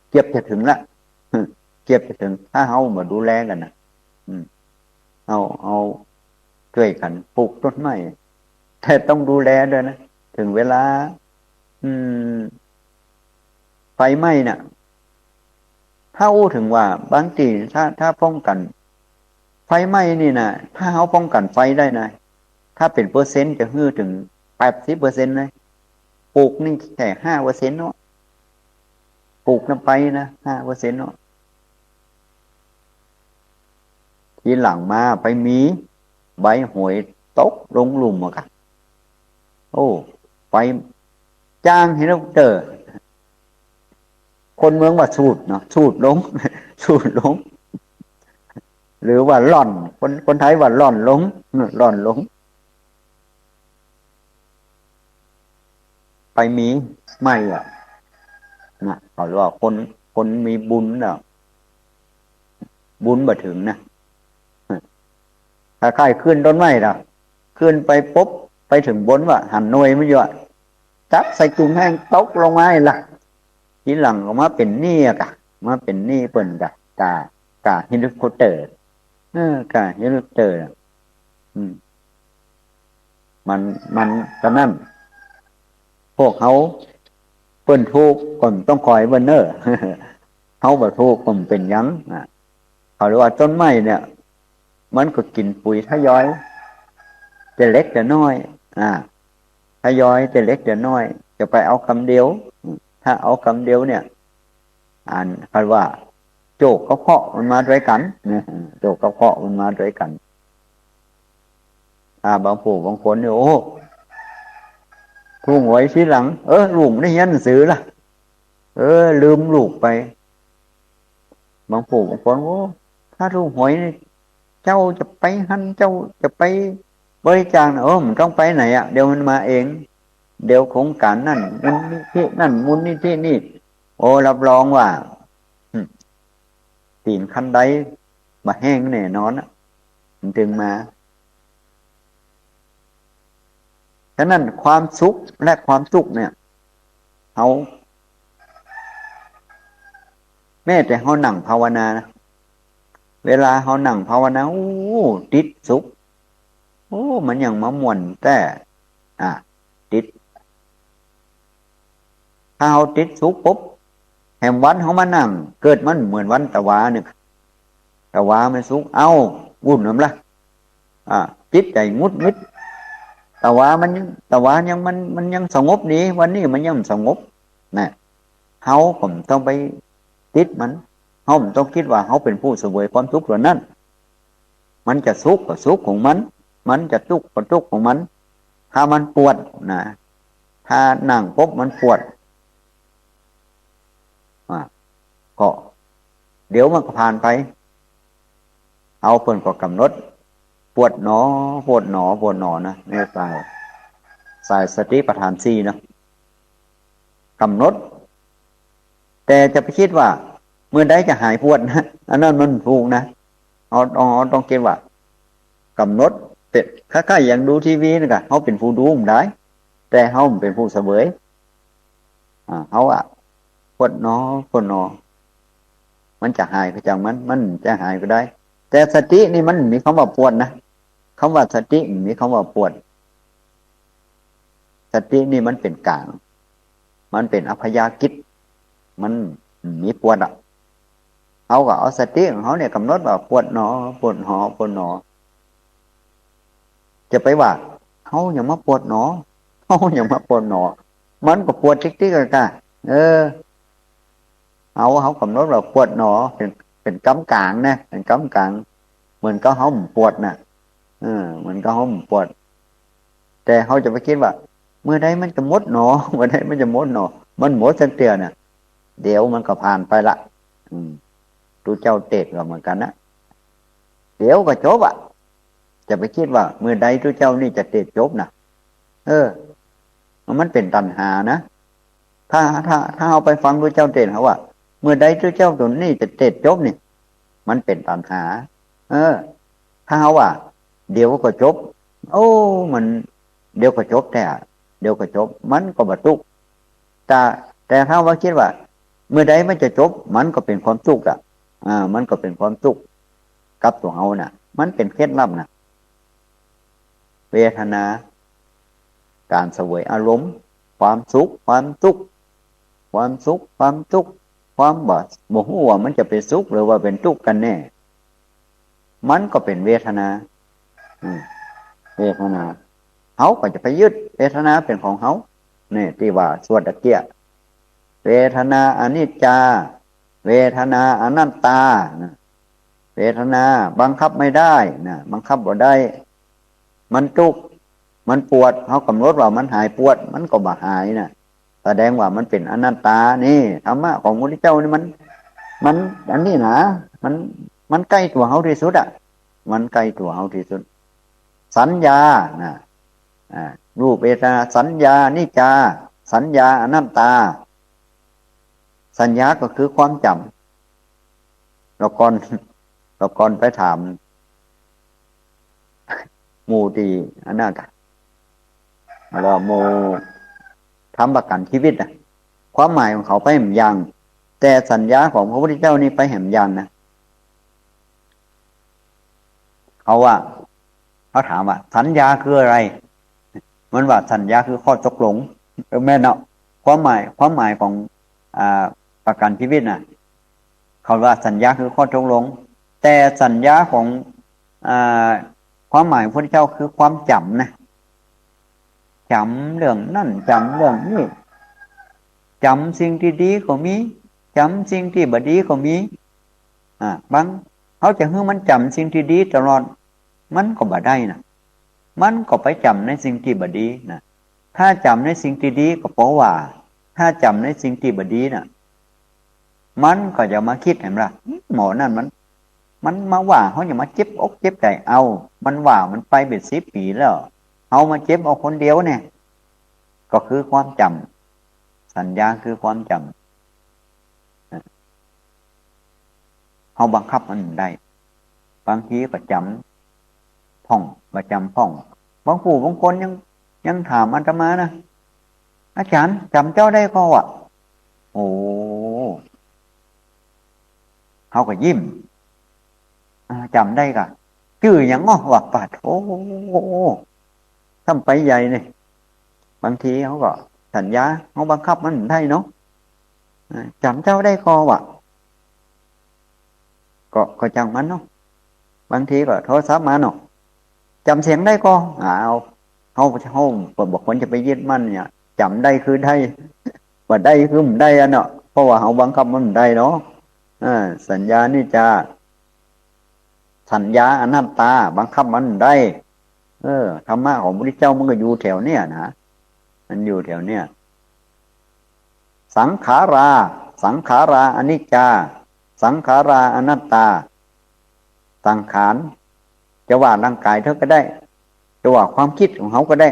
เกือบจะเถิงละ เกือบจะเถิง ถ้าเฮาบ่ดูแลกั๋นน่ะ อืม เอา เอาจ้วยกั๋นปลูกต้นไม้ แต่ต้องดูแลด้วยนะ เถิงเวลา อืม ไฟไหม้น่ะ ถ้าอู้เถิงว่าบางตี้ ถ้า ถ้าป้องกั๋น ไฟไหม้นี่น่ะ ถ้าเฮาป้องกั๋นไฟได้นะ ถ้าเป๋นเปอร์เซ็นต์จะหื้อเถิงแปดสิบเปอร์เซ็นต์เลย ปลูกนี่แค่ห้าเปอร์เซ็นต์เนาะ ปลูกน่ะไปนะ ห้าเปอร์เซ็นต์เนาะ ทีหลังมาไปมีใบหวยตกลงลุ่มอะกะ โอ้ ไปจ้างเฮลิคอปเตอร์ คนเมืองว่าสูดเนาะ สูดลง สูดลง หรือว่าหล่อน คน คนไทยว่าหล่อนลง หล่อนลง ไปมีใหม่อะ นะ เขาเรียกว่าคน คนมีบุญน่ะ บุญบ่ถึงนะ คล้ายๆ ขึ้นต้นไม้ล่ะ ขึ้นไปปุ๊บ ไปเถิงบนว่าหันหน่วยมันอยู่อะ จับใส่กุ้งแห้งตกลงมาอีกละ ทีหลังก็มาเป๋นหนี้อะกะ มาเป๋นหนี้เปิ้นกะ กา กาเฮลิคอปเตอร์ เออ กาเฮลิคอปเตอร์ อืม มัน มัน ฉะนั้น พวกเฮา เปิ้นถูกก็ต้องคอยเปิ้นเน้อ เฮาบ่ถูกก็บ่เป๋นหยัง อ่ะ เขาเรียกว่าต้นไม้เนี่ย มันก็กิ๋นปุ๋ยทยอย แต่เล็กแต่น้อย อ่า ทยอยแต่เล็กแต่น้อย จะไปเอากำเดียว ถ้าเอากำเดียวเนี่ย อัน คันว่า โจคกับเคราะห์มันมาตวยกั๋น โจคกับเคราะห์มันมาตวยกั๋น อ่า บางผู้บางคนเนี่ย โอ้ ถูกหวยทีหลัง เออ ลูกบ่ได้เฮียนหนังสือละ เออ ลืมลูกไป บางผู้บางคน โอ้ ถ้าถูกหวยนี่ เจ้าจะไปหั้น เจ้าจะไปบริจาคนะ เออ บ่ต้องไปไหนอะ เดี๋ยวมันมาเอง เดี๋ยวโครงก๋านนั่น มูลนิธินั่น มูลนิธินี่ โอ้ รับรองว่า อืม ตี๋นคันไดบ่แห้งแน่นอนอะ มันถึงมา ฉะนั้นความสุขและความทุกข์เนี่ย เฮา แม้แต่เฮานั่งภาวนานะ เวลาเฮานั่งภาวนา โอ้ ติดสุข โอ้ มันหยังมาม่วนแต๊ อ่ะ ติด ถ้าเฮาติดสุขปุ๊บ แหมวันเฮามานั่ง เกิดมันเหมือนวันตะวาเนี่ย ตะวามันสุข เอ้า วุ่นนำละ อ่า จิตใจ๋หงุดหงิด ตะวามันยัง ตะวายังมัน มันยังสงบดี วันนี้มันยังบ่สงบ นะ เฮาก็บ่ต้องไปติดมัน เฮาบ่ต้องกึ๊ดว่าเฮาเป๋นผู้เสวยความสุขตั๋วนั้น มันจะสุขก็สุขของมัน มันจะทุกข์ก็ทุกข์ของมัน ถ้ามันปวดนะ ถ้านั่งปุ๊บมันปวด อ่ะ ก็เดี๋ยวมันก็ผ่านไป เอาเปิ้นก็กำหนด ปวดหนอ ปวดหนอ ปวดหนอนะ ในสาย สายสติปัฏฐานสี่เนาะ กำหนด แต่จะไปกึ๊ดว่า เมื่อใดจะหายปวดนะ อันนั้นมันบ่ถูกนะ เฮา เฮาต้องกึ๊ดว่า กำหนดเป๋น คล้ายๆ อย่างดูทีวีนี่กะ เฮาเป๋นผู้ดูบ่ได้ แต่เฮาเป๋นผู้เสวย อ่า เฮาอะ ปวดหนอ ปวดหนอ มันจะหายก็จ้างมัน มันจะหายก็ได้ แต่สตินี่มันบ่มีกำว่าปวดนะ กำว่าสติมันบ่มีกำว่าปวด สตินี่มันเป๋นก๋าง มันเป๋นอัพยากฤต มันบ่มีปวดอะ เฮาก็เอาสติของเฮาเนี่ยกำหนดว่าปวดหนอ ปวดหนอ ปวดหนอ จะไปว่า เฮาหยังมาปวดหนอ เฮาหยังมาปวดหนอ มันก็ปวดติ๊กๆ อะกะ เออ เอา เฮากำหนดว่าปวดหนอ เป๋น เป๋นกำก๋างนะ เป๋นกำก๋าง เหมือนกับเฮาบ่ปวดน่ะ เออ เหมือนกับเฮาบ่ปวด แต่เฮาจะไปกึ๊ดว่า เมื่อใดมันจะหมดหนอ เมื่อใดมันจะหมดหนอ มันบ่หมดสักเตื้อน่ะ เดี๋ยวมันก็ผ่านไปละ อืม ตุ๊เจ้าเตสน์ก็เหมือนกั๋นนะ เดี๋ยวก็จบอะ จะไปกึ๊ดว่า เมื่อใดตุ๊เจ้านี่จะเตสน์จบน่ะ เออ มันเป๋นตัณหานะ ถ้า ถ้า ถ้าเฮาไปฟังตุ๊เจ้าเตสน์ เฮาว่า เมื่อใดตุ๊เจ้าตั๋วนี้จะเตสน์จบนี่ มันเป๋นตัณหา เออ ถ้าเฮาว่า เดี๋ยวก็จบ โอ้ มัน เดี๋ยวก็จบแต๊ เดี๋ยวก็จบ มันก็บ่ตุ๊กข์ แต่ แต่ถ้าว่ากึ๊ดว่า เมื่อใดมันจะจบ มันก็เป๋นความตุ๊กข์อะ อ่า มันก็เป๋นความตุ๊กข์กับตั๋วเฮาน่ะ มันเป๋นเคล็ดลับน่ะ เวทนา ก๋านเสวยอารมณ์ ความสุข ความตุ๊กข์ ความสุข ความตุ๊กข์ ความบ่ บ่ฮู้ว่ามันจะเป๋นสุขหรือว่าเป๋นตุ๊กข์กั๋นแน่ มันก็เป๋นเวทนา อืม เวทนา เฮาก็จะไปยึดเวทนาเป๋นของเฮา นี่ตี้ว่าสวดตะเกียะ เวทนาอนิจจา เวทนาอนัตตา นะ เวทนาบังคับไม่ได้นะ บังคับบ่ได้ มันตุ๊กข์ มันปวด เฮากำหนดว่ามันหายปวด มันก็บ่หายนะ แสดงว่ามันเป๋นอนัตตา นี่ ธรรมะของพระพุทธเจ้านี่มัน มัน อันนี้นะ มัน มันใก้ตั๋วเฮาตี้สุดอะ มันใก้ตั๋วเฮาตี้สุด สัญญานะ อ่า รูป เวทนา สัญญา นิจจา สัญญา อนัตตา สัญญาก็คือความจ๋ำ เมื่อก่อน เมื่อก่อนไปถาม หมู่ตี้อันนั้นกะ แล้วหมู่ทำประกัญชีวิตนะ ความหมายของเขาไปแหมอย่าง แต่สัญญาของพระพุทธเจ้านี่ไปแหมอย่างนะ เขาว่า เขาถามว่า สัญญาคืออะไร มันว่าสัญญาคือข้อตกลง เออ แม่นเนาะ ความหมาย ความหมายของ อ่า ประกัญชีวิตนะ เขาว่าสัญญาคือข้อตกลง แต่สัญญาของ อ่า ความหมายของพระพุทธเจ้าคือความจ๋ำนะ จ๋ำเรื่องนั้น จ๋ำเรื่องนี้ จ๋ำสิ่งตี้ดีก็มี จ๋ำสิ่งตี้บ่ดีก็มี อ่า บาง เฮาจะหื้อมันจ๋ำสิ่งตี้ดีตลอด มันก็บ่ได้นะ มันก็ไปจ๋ำในสิ่งตี้บ่ดีนะ ถ้าจ๋ำในสิ่งตี้ดีก็ปอว่า ถ้าจ๋ำในสิ่งตี้บ่ดีน่ะ มันก็จะมากึ๊ด หันบ่ล่ะ หมอนั่นมัน มันมาว่าเฮา อย่ามาเจ็บอกเจ็บใจ๋ เอา มันว่ามันไปเป๋นสิบปี๋แล้ว เฮามาเจ็บเอาคนเดียวเนี่ย ก็คือความจ๋ำ สัญญาคือความจ๋ำ เฮาบังคับมันบ่ได้ บางทีก็จ๋ำพ่อง บ่จ๋ำพ่อง บางผู้บางคนยัง ยังถามอาตมานะ อาจ๋ารย์ จ๋ำเจ้าได้ก่อวะ โอ้ เฮาก็ยิ้ม อ่า จ๋ำได้ก่อ จื้อหยังอ้อวะ ปาดโธ่ ซ้ำไปใหญ่นี่ บางทีเฮาก็สัญญา เฮาบังคับมันบ่ได้เนาะ อ่า จ๋ำเจ้าได้ก่อวะ ก็ ก็จ้างมันเนาะ บางทีก็โทรศัพท์มาเนาะ จ๋ำเสียงได้ก่อ อ้าว เฮา เฮาบ่ควรจะไปยึดมั่นเนี่ย จ๋ำได้คือได้ บ่ได้คือบ่ได้อะเนาะ เพราะว่าเฮาบังคับมันบ่ได้เนาะ อ่า สัญญา นิจจา สัญญา อนัตตา บังคับมันบ่ได้ เออ ธรรมะของพระพุทธเจ้ามันก็อยู่แถวเนี่ยนะ มันอยู่แถวเนี่ย สังขารา สังขารา อนิจจา สังขารา อนัตตา สังขาร จะว่าร่างก๋ายเฮาก็ได้ จะว่าความกึ๊ดของเฮาก็ได้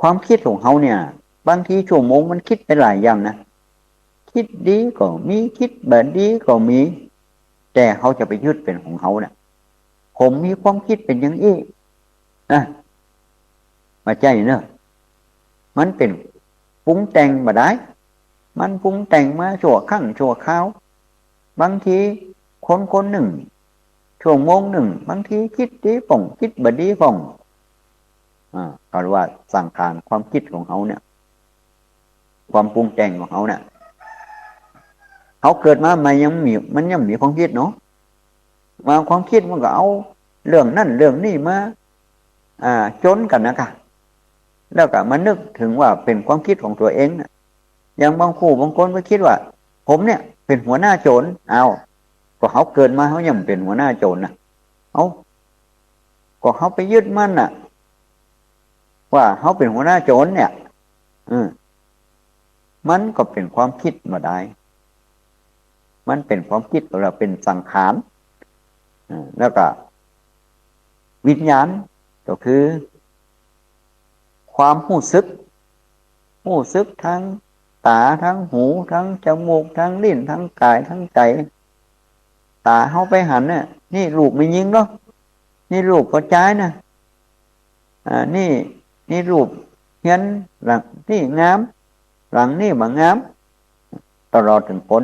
ความกึ๊ดของเฮาเนี่ย บางทีชั่วโมงมันกึ๊ดไปหลายอย่างนะ กึ๊ดดีก็มี กึ๊ดบ่ดีก็มี แต่เฮาจะไปยึดเป๋นของเฮาน่ะ ผมมีความกึ๊ดเป๋นอย่างอี้ นะ บ่ใจ้เนาะ มันเป๋นปรุงแต่งบ่ได้ มันปรุงแต่งมาชั่วครั้งชั่วคราว บางทีคนคนนึ่ง ชั่วโมงนึ่ง บางทีกึ๊ดดีพ่อง กึ๊ดบ่ดีพ่อง อ่า ก็เรียกว่าสังขาร ความกึ๊ดของเฮาเนี่ย ความปรุงแต่งของเฮาเนี่ย เฮาเกิดมาใหม่ยังมี มันยังมีความกึ๊ดเนาะ มาความกึ๊ดมันก็เอาเรื่องนั้นเรื่องนี้มา อ่า จ๋นกั๋นนะก่ะ แล้วก็มานึกเถิงว่าเป๋นความกึ๊ดของตั๋วเองน่ะ อย่างบางผู้บางคนก็กึ๊ดว่า ผมเนี่ยเป๋นหัวหน้าโจ๋ร อ้าว ก็เฮาเกิดมาเฮายังบ่เป๋นหัวหน้าโจ๋รน่ะ เอ้า ก็เฮาไปยึดมั่นน่ะ ว่าเฮาเป๋นหัวหน้าโจ๋รเนี่ย อืม มันก็เป๋นความกึ๊ดบ่ได้ มันเป๋นความกึ๊ด ก็เรียกว่าเป๋นสังขาร อ่า แล้วก็วิญญาณ ก็คือความฮู้สึก ฮู้สึกทางต๋า ทางหู ทางจมูก ทางลิ้น ทางก๋าย ทางใจ๋ ต๋าเฮาไปหันเนี่ย นี่รูปแม่ญิงเนาะ นี่รูปป้อจายนะ อ่า นี่ นี่รูปเฮือนหลังนี้งาม หลังนี้บ่งาม ตลอดเถิงคน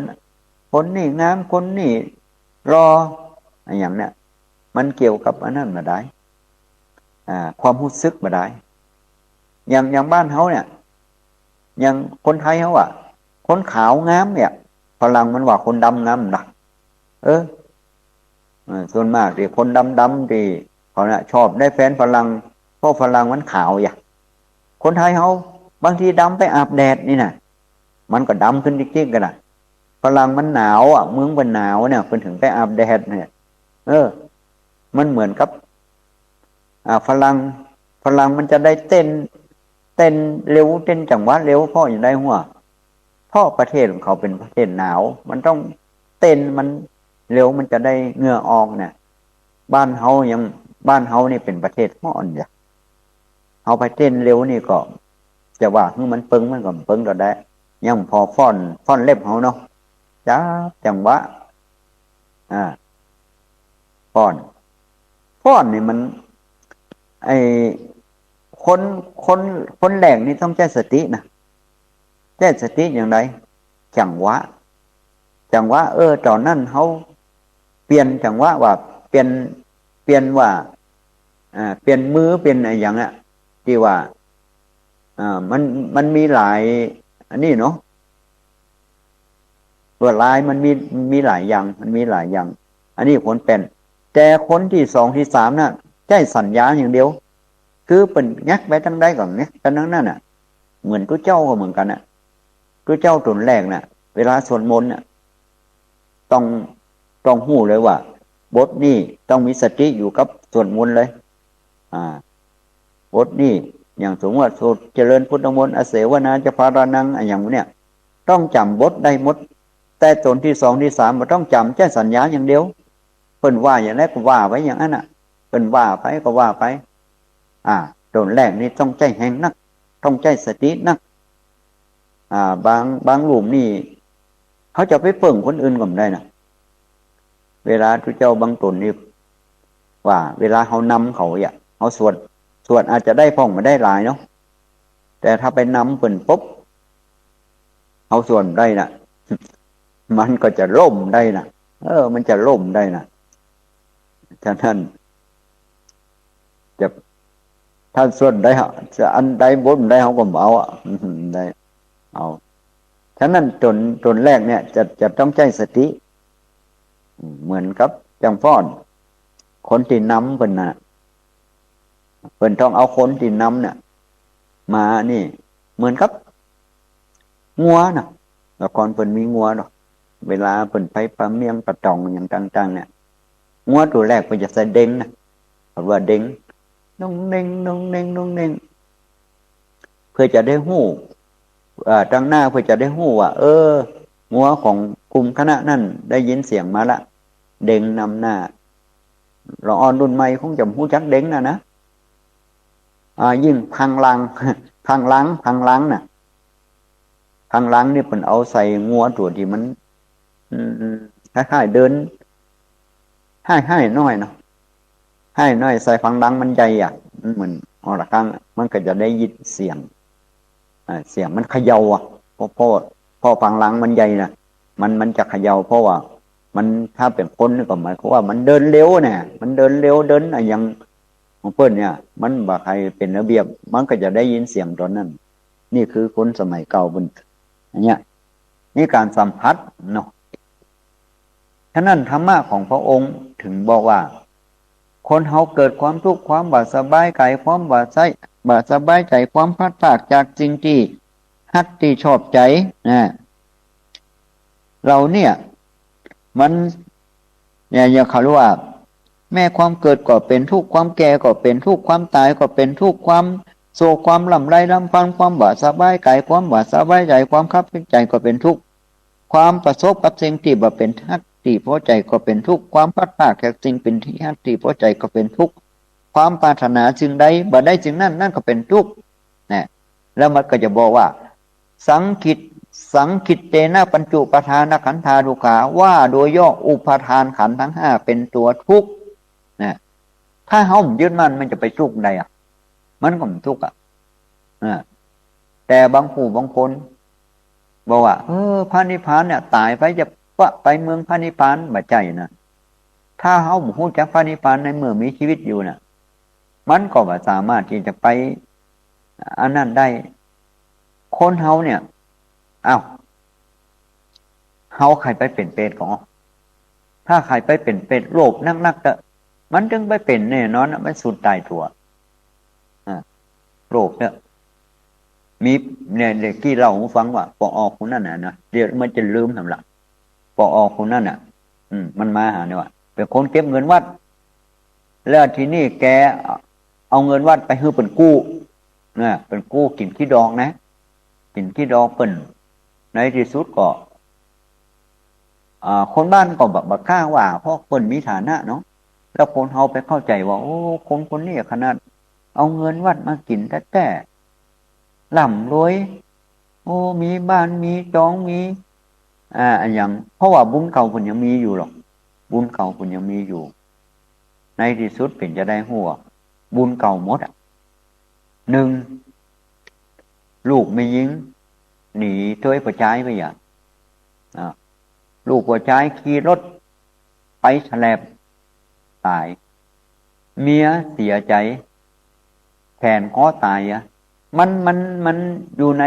คนนี้งาม คนนี้หล่อ อะหยังเนี่ย มันเกี่ยวกับอันนั้นบ่ได้ อ่า ความฮู้สึกบ่ได้ อย่าง อย่างบ้านเฮาเนี่ย อย่างคนไทยเฮาอะ คนขาวงามเนี่ย ฝรั่งมันว่าคนดำงามนะ เออ เออ ส่วนมากตี้คนดำๆ ตี้เขาน่ะชอบได้แฟนฝรั่ง เพราะฝรั่งมันขาวอย่า คนไทยเฮาบางทีดำไปอาบแดดนี่น่ะ มันก็ดำขึ้นจิ๊กๆ กั๋นน่ะ ฝรั่งมันหนาวอะ เมืองเปิ้นหนาวเนี่ย เปิ้นเถิงไปอาบแดดเนี่ย เออ มันเหมือนกับ อ่า ฝรั่ง ฝรั่งมันจะได้เต้น เต้นเร็ว เต้นจังหวะเร็ว เพราะอย่างใดหัว เพราะประเทศของเขาเป็นประเทศหนาว มันต้องเต้นมันเร็ว มันจะได้เหงื่อออกเนี่ย บ้านเฮายัง บ้านเฮานี่เป็นประเทศฮ้อนอย่า เฮาไปเต้นเร็วนี่ก็ จะว่าหื้อมันเปิง มันก็เปิงก็ได้ ยังพอฟ้อน ฟ้อนเล็บเฮาเนาะ จับจังหวะ อ่า ฟ้อน ฟ้อนนี่มัน ไอ้ คน คน คนแหลกนี่ต้องใจ๊สตินะ ใจ๊สติอย่างใด จังหวะ จังหวะ เออ ต๋อนนั้นเฮาเปลี่ยนจังหวะว่า เปลี่ยน เปลี่ยนว่า อ่า เปลี่ยนมือ เปลี่ยนอะหยังอะ ตี้ว่า อ่า มัน มันมีหลาย อันนี้เนาะ ลวดลายมันมี มีหลายอย่าง มันมีหลายอย่าง อันนี้คนแป๋น แต่คนตี้สองตี้สามน่ะ ใจ๊สัญญาอย่างเดียว คือเปิ้นแง็กไปตางใดก็แง็กไปตางนั้นน่ะ เหมือนตุ๊เจ้าก็เหมือนกั๋นน่ะ ตุ๊เจ้าต๋นแหลกน่ะ เวลาสวดมนต์น่ะ ต้อง ต้องฮู้เลยว่า บทนี้ต้องมีสติอยู่กับสวดมนต์เลย อ่า บทนี้ อย่างสมมุติว่าสวดเจริญพุทธมนต์ อเสวนาจะปาทานัง อะหยังเนี่ย ต้องจ๋ำบทได้หมด แต่ต๋นตี้สองตี้สามบ่ต้องจ๋ำ ใจ๊สัญญาอย่างเดียว เปิ้นว่าอย่างใดก็ว่าไปอย่างนั้นน่ะ เปิ้นว่าไปก็ว่าไป อ่า ต๋นแหลกนี่ต้องใจ๊แฮงนัก ต้องใจ๊สตินัก อ่า บาง บางรูปนี่ เขาจะไปเปิ้งคนอื่นก็บ่ได้นะ เวลาตุ๊เจ้าบางต๋นนี่ ว่าเวลาเฮานำเขาอย่า เฮาสวด สวดอาจจะได้พ่องบ่ได้หลายเนาะ แต่ถ้าไปนำเปิ้นปุ๊บ เฮาสวดบ่ได้น่ะ มันก็จะล้มได้น่ะ เออ มันจะล้มได้น่ะ ฉะนั้น จะ ถ้าสวดได้ จะอันใดบทใดเฮาก็บ่เอาอะ ได้ เอา ฉะนั้นต๋น ต๋นแหลกเนี่ย จะ จะต้องใจ๊สติ เหมือนกับจังฟ้อน คนตี้นำเปิ้นน่ะ เปิ้นต้องเอาคนตี้นำเนี่ย มานี่ เหมือนกับ งัวน่ะ แต่ก่อนเปิ้นมีงัวเนาะ เวลาเปิ้นไปปะเมียงปะตองอย่างต่างๆ เนี่ย งัวตั๋วแหลกเปิ้นจะใส่เด็งน่ะ เขาว่าเด็ง นงเน่ง นงเน่ง นงเน่ง เพื่อจะได้ฮู้ เอ่อ ตางหน้าเพื่อจะได้ฮู้ว่า เออ งัวของกลุ่มคณะนั้นได้ยินเสียงมาละ เด็งนำหน้า ละอ่อนรุ่นใหม่คงจะบ่ฮู้จักเด็งน่ะนะ อ่า ยิ่งพังหลัง พังหลัง พังหลังน่ะ พังหลังนี่เปิ้นเอาใส่งัวตั๋วตี้มัน อืม คล้ายๆ เดิน ฮ้ายๆ น้อยเนาะ ฮ้ายน้อยใส่พังหลังมันใหญ่อะ มันเหมือนออกละครั้งอะ มันก็จะได้ยินเสียง อ่า เสียงมันเขย่าอะ เพราะ เพราะ เพราะพังหลังมันใหญ่น่ะ มัน มันจะเขย่า เพราะว่ามัน ถ้าเป๋นคนนี่ก็หมายความว่ามันเดินเร็วน่ะ มันเดินเร็ว เดินอะหยังของเปิ้นเนี่ย มันบ่ใค่เป๋นระเบียบ มันก็จะได้ยินเสียงต๋อนนั้น นี่คือคนสมัยเก่าเปิ้น อย่างเงี้ย นี่ก๋านสัมผัสเนาะ ฉะนั้นธรรมะของพระองค์ถึงบอกว่า คนเฮาเกิดความทุกข์ ความบ่สบายกาย ความบ่ใส บ่สบายใจ๋ ความพลัดพรากจากสิ่งตี้ฮักตี้ชอบใจ๋นะ เหล่าเนี่ย มัน เนี่ย อย่างเขาเรียกว่า แม้ความเกิดก็เป๋นทุกข์ ความแก่ก็เป๋นทุกข์ ความต๋ายก็เป๋นทุกข์ ความโศก ความร่ำไรรำพัน ความบ่สบายกาย ความบ่สบายใจ๋ ความคับแค้นใจ๋ก็เป๋นทุกข์ ความประสบกับสิ่งตี้บ่เป๋นฮักตี้พอใจ๋ก็เป๋นทุกข์ ความพลัดพรากจากสิ่งเป๋นตี้ฮักตี้พอใจ๋ก็เป๋นทุกข์ ความปรารถนาสิ่งใดบ่ได้สิ่งนั้น นั่นก็เป๋นทุกข์ นะ แล้วมันก็จะบอกว่า สังคิด สังคิตเตนะปัญจุปาทานขันธาทุกขา ว่าโดยย่ออุปาทานขันธ์ทั้งห้าเป๋นตั๋วทุกข์ นะ ถ้าเฮาบ่ยึดมั่นมันจะไปทุกข์ใดอะ มันก็บ่ทุกข์อะ อ่า แต่บางผู้บางคนบอกว่า เออ พระนิพพานเนี่ย ต๋ายไปจะปะไปเมืองพระนิพพาน บ่ใจ้นะ ถ้าเฮาบ่ฮู้จักพระนิพพานในเมื่อมีชีวิตอยู่น่ะ มันก็บ่สามารถตี้จะไปอันนั้นได้ คนเฮาเนี่ย อ้าว เฮาใค่ไปเป๋นเปรตก็ ถ้าใค่ไปเป๋นเปรต โลภนักๆ เต๊อะ มันจึงไปเป๋นแน่นอนน่ะ มันสุดต๋ายตั๋ว อ่า โลภเนี่ย มี เนี่ย เดี๋ยวกี้เล่าหื้อฟังว่า ปอ.ออ คนนั้นน่ะนะ เดี๋ยวมันจะลืมหำละ ปอ.ออ คนนั้นน่ะ อืม มันมาหาเนี่ยว่า เป๋นคนเก็บเงินวัด แล้วทีนี้แกเอาเงินวัดไปหื้อเปิ้นกู้นะ เปิ้นกู้กิ๋นขี้ดอกนะ กิ๋นขี้ดอกเปิ้น ในตี้สุดก็ อ่า คนบ้านก็บ่ บ่กล้าว่า เพราะเปิ้นมีฐานะเนาะ แล้วคนเฮาไปเข้าใจ๋ว่า โอ้ คนคนนี้ขนาดเอาเงินวัดมากิ๋นแต๊ๆ ร่ำรวย โอ้ มีบ้าน มีจอง มี อ่า อะหยัง เพราะว่าบุญเก่าเปิ้นยังมีอยู่หรอก บุญเก่าเปิ้นยังมีอยู่ ในตี้สุดเป๋นจาใดฮู้บ่ บุญเก่าหมดอะ นึ่ง ลูกแม่ญิงหนีตวยป้อจายไปอะ อ่า ลูกป้อจายขี่รถไปแฉลบต๋าย เมียเสียใจ๋ แขวนคอต๋ายอะ มัน มัน มันอยู่ใน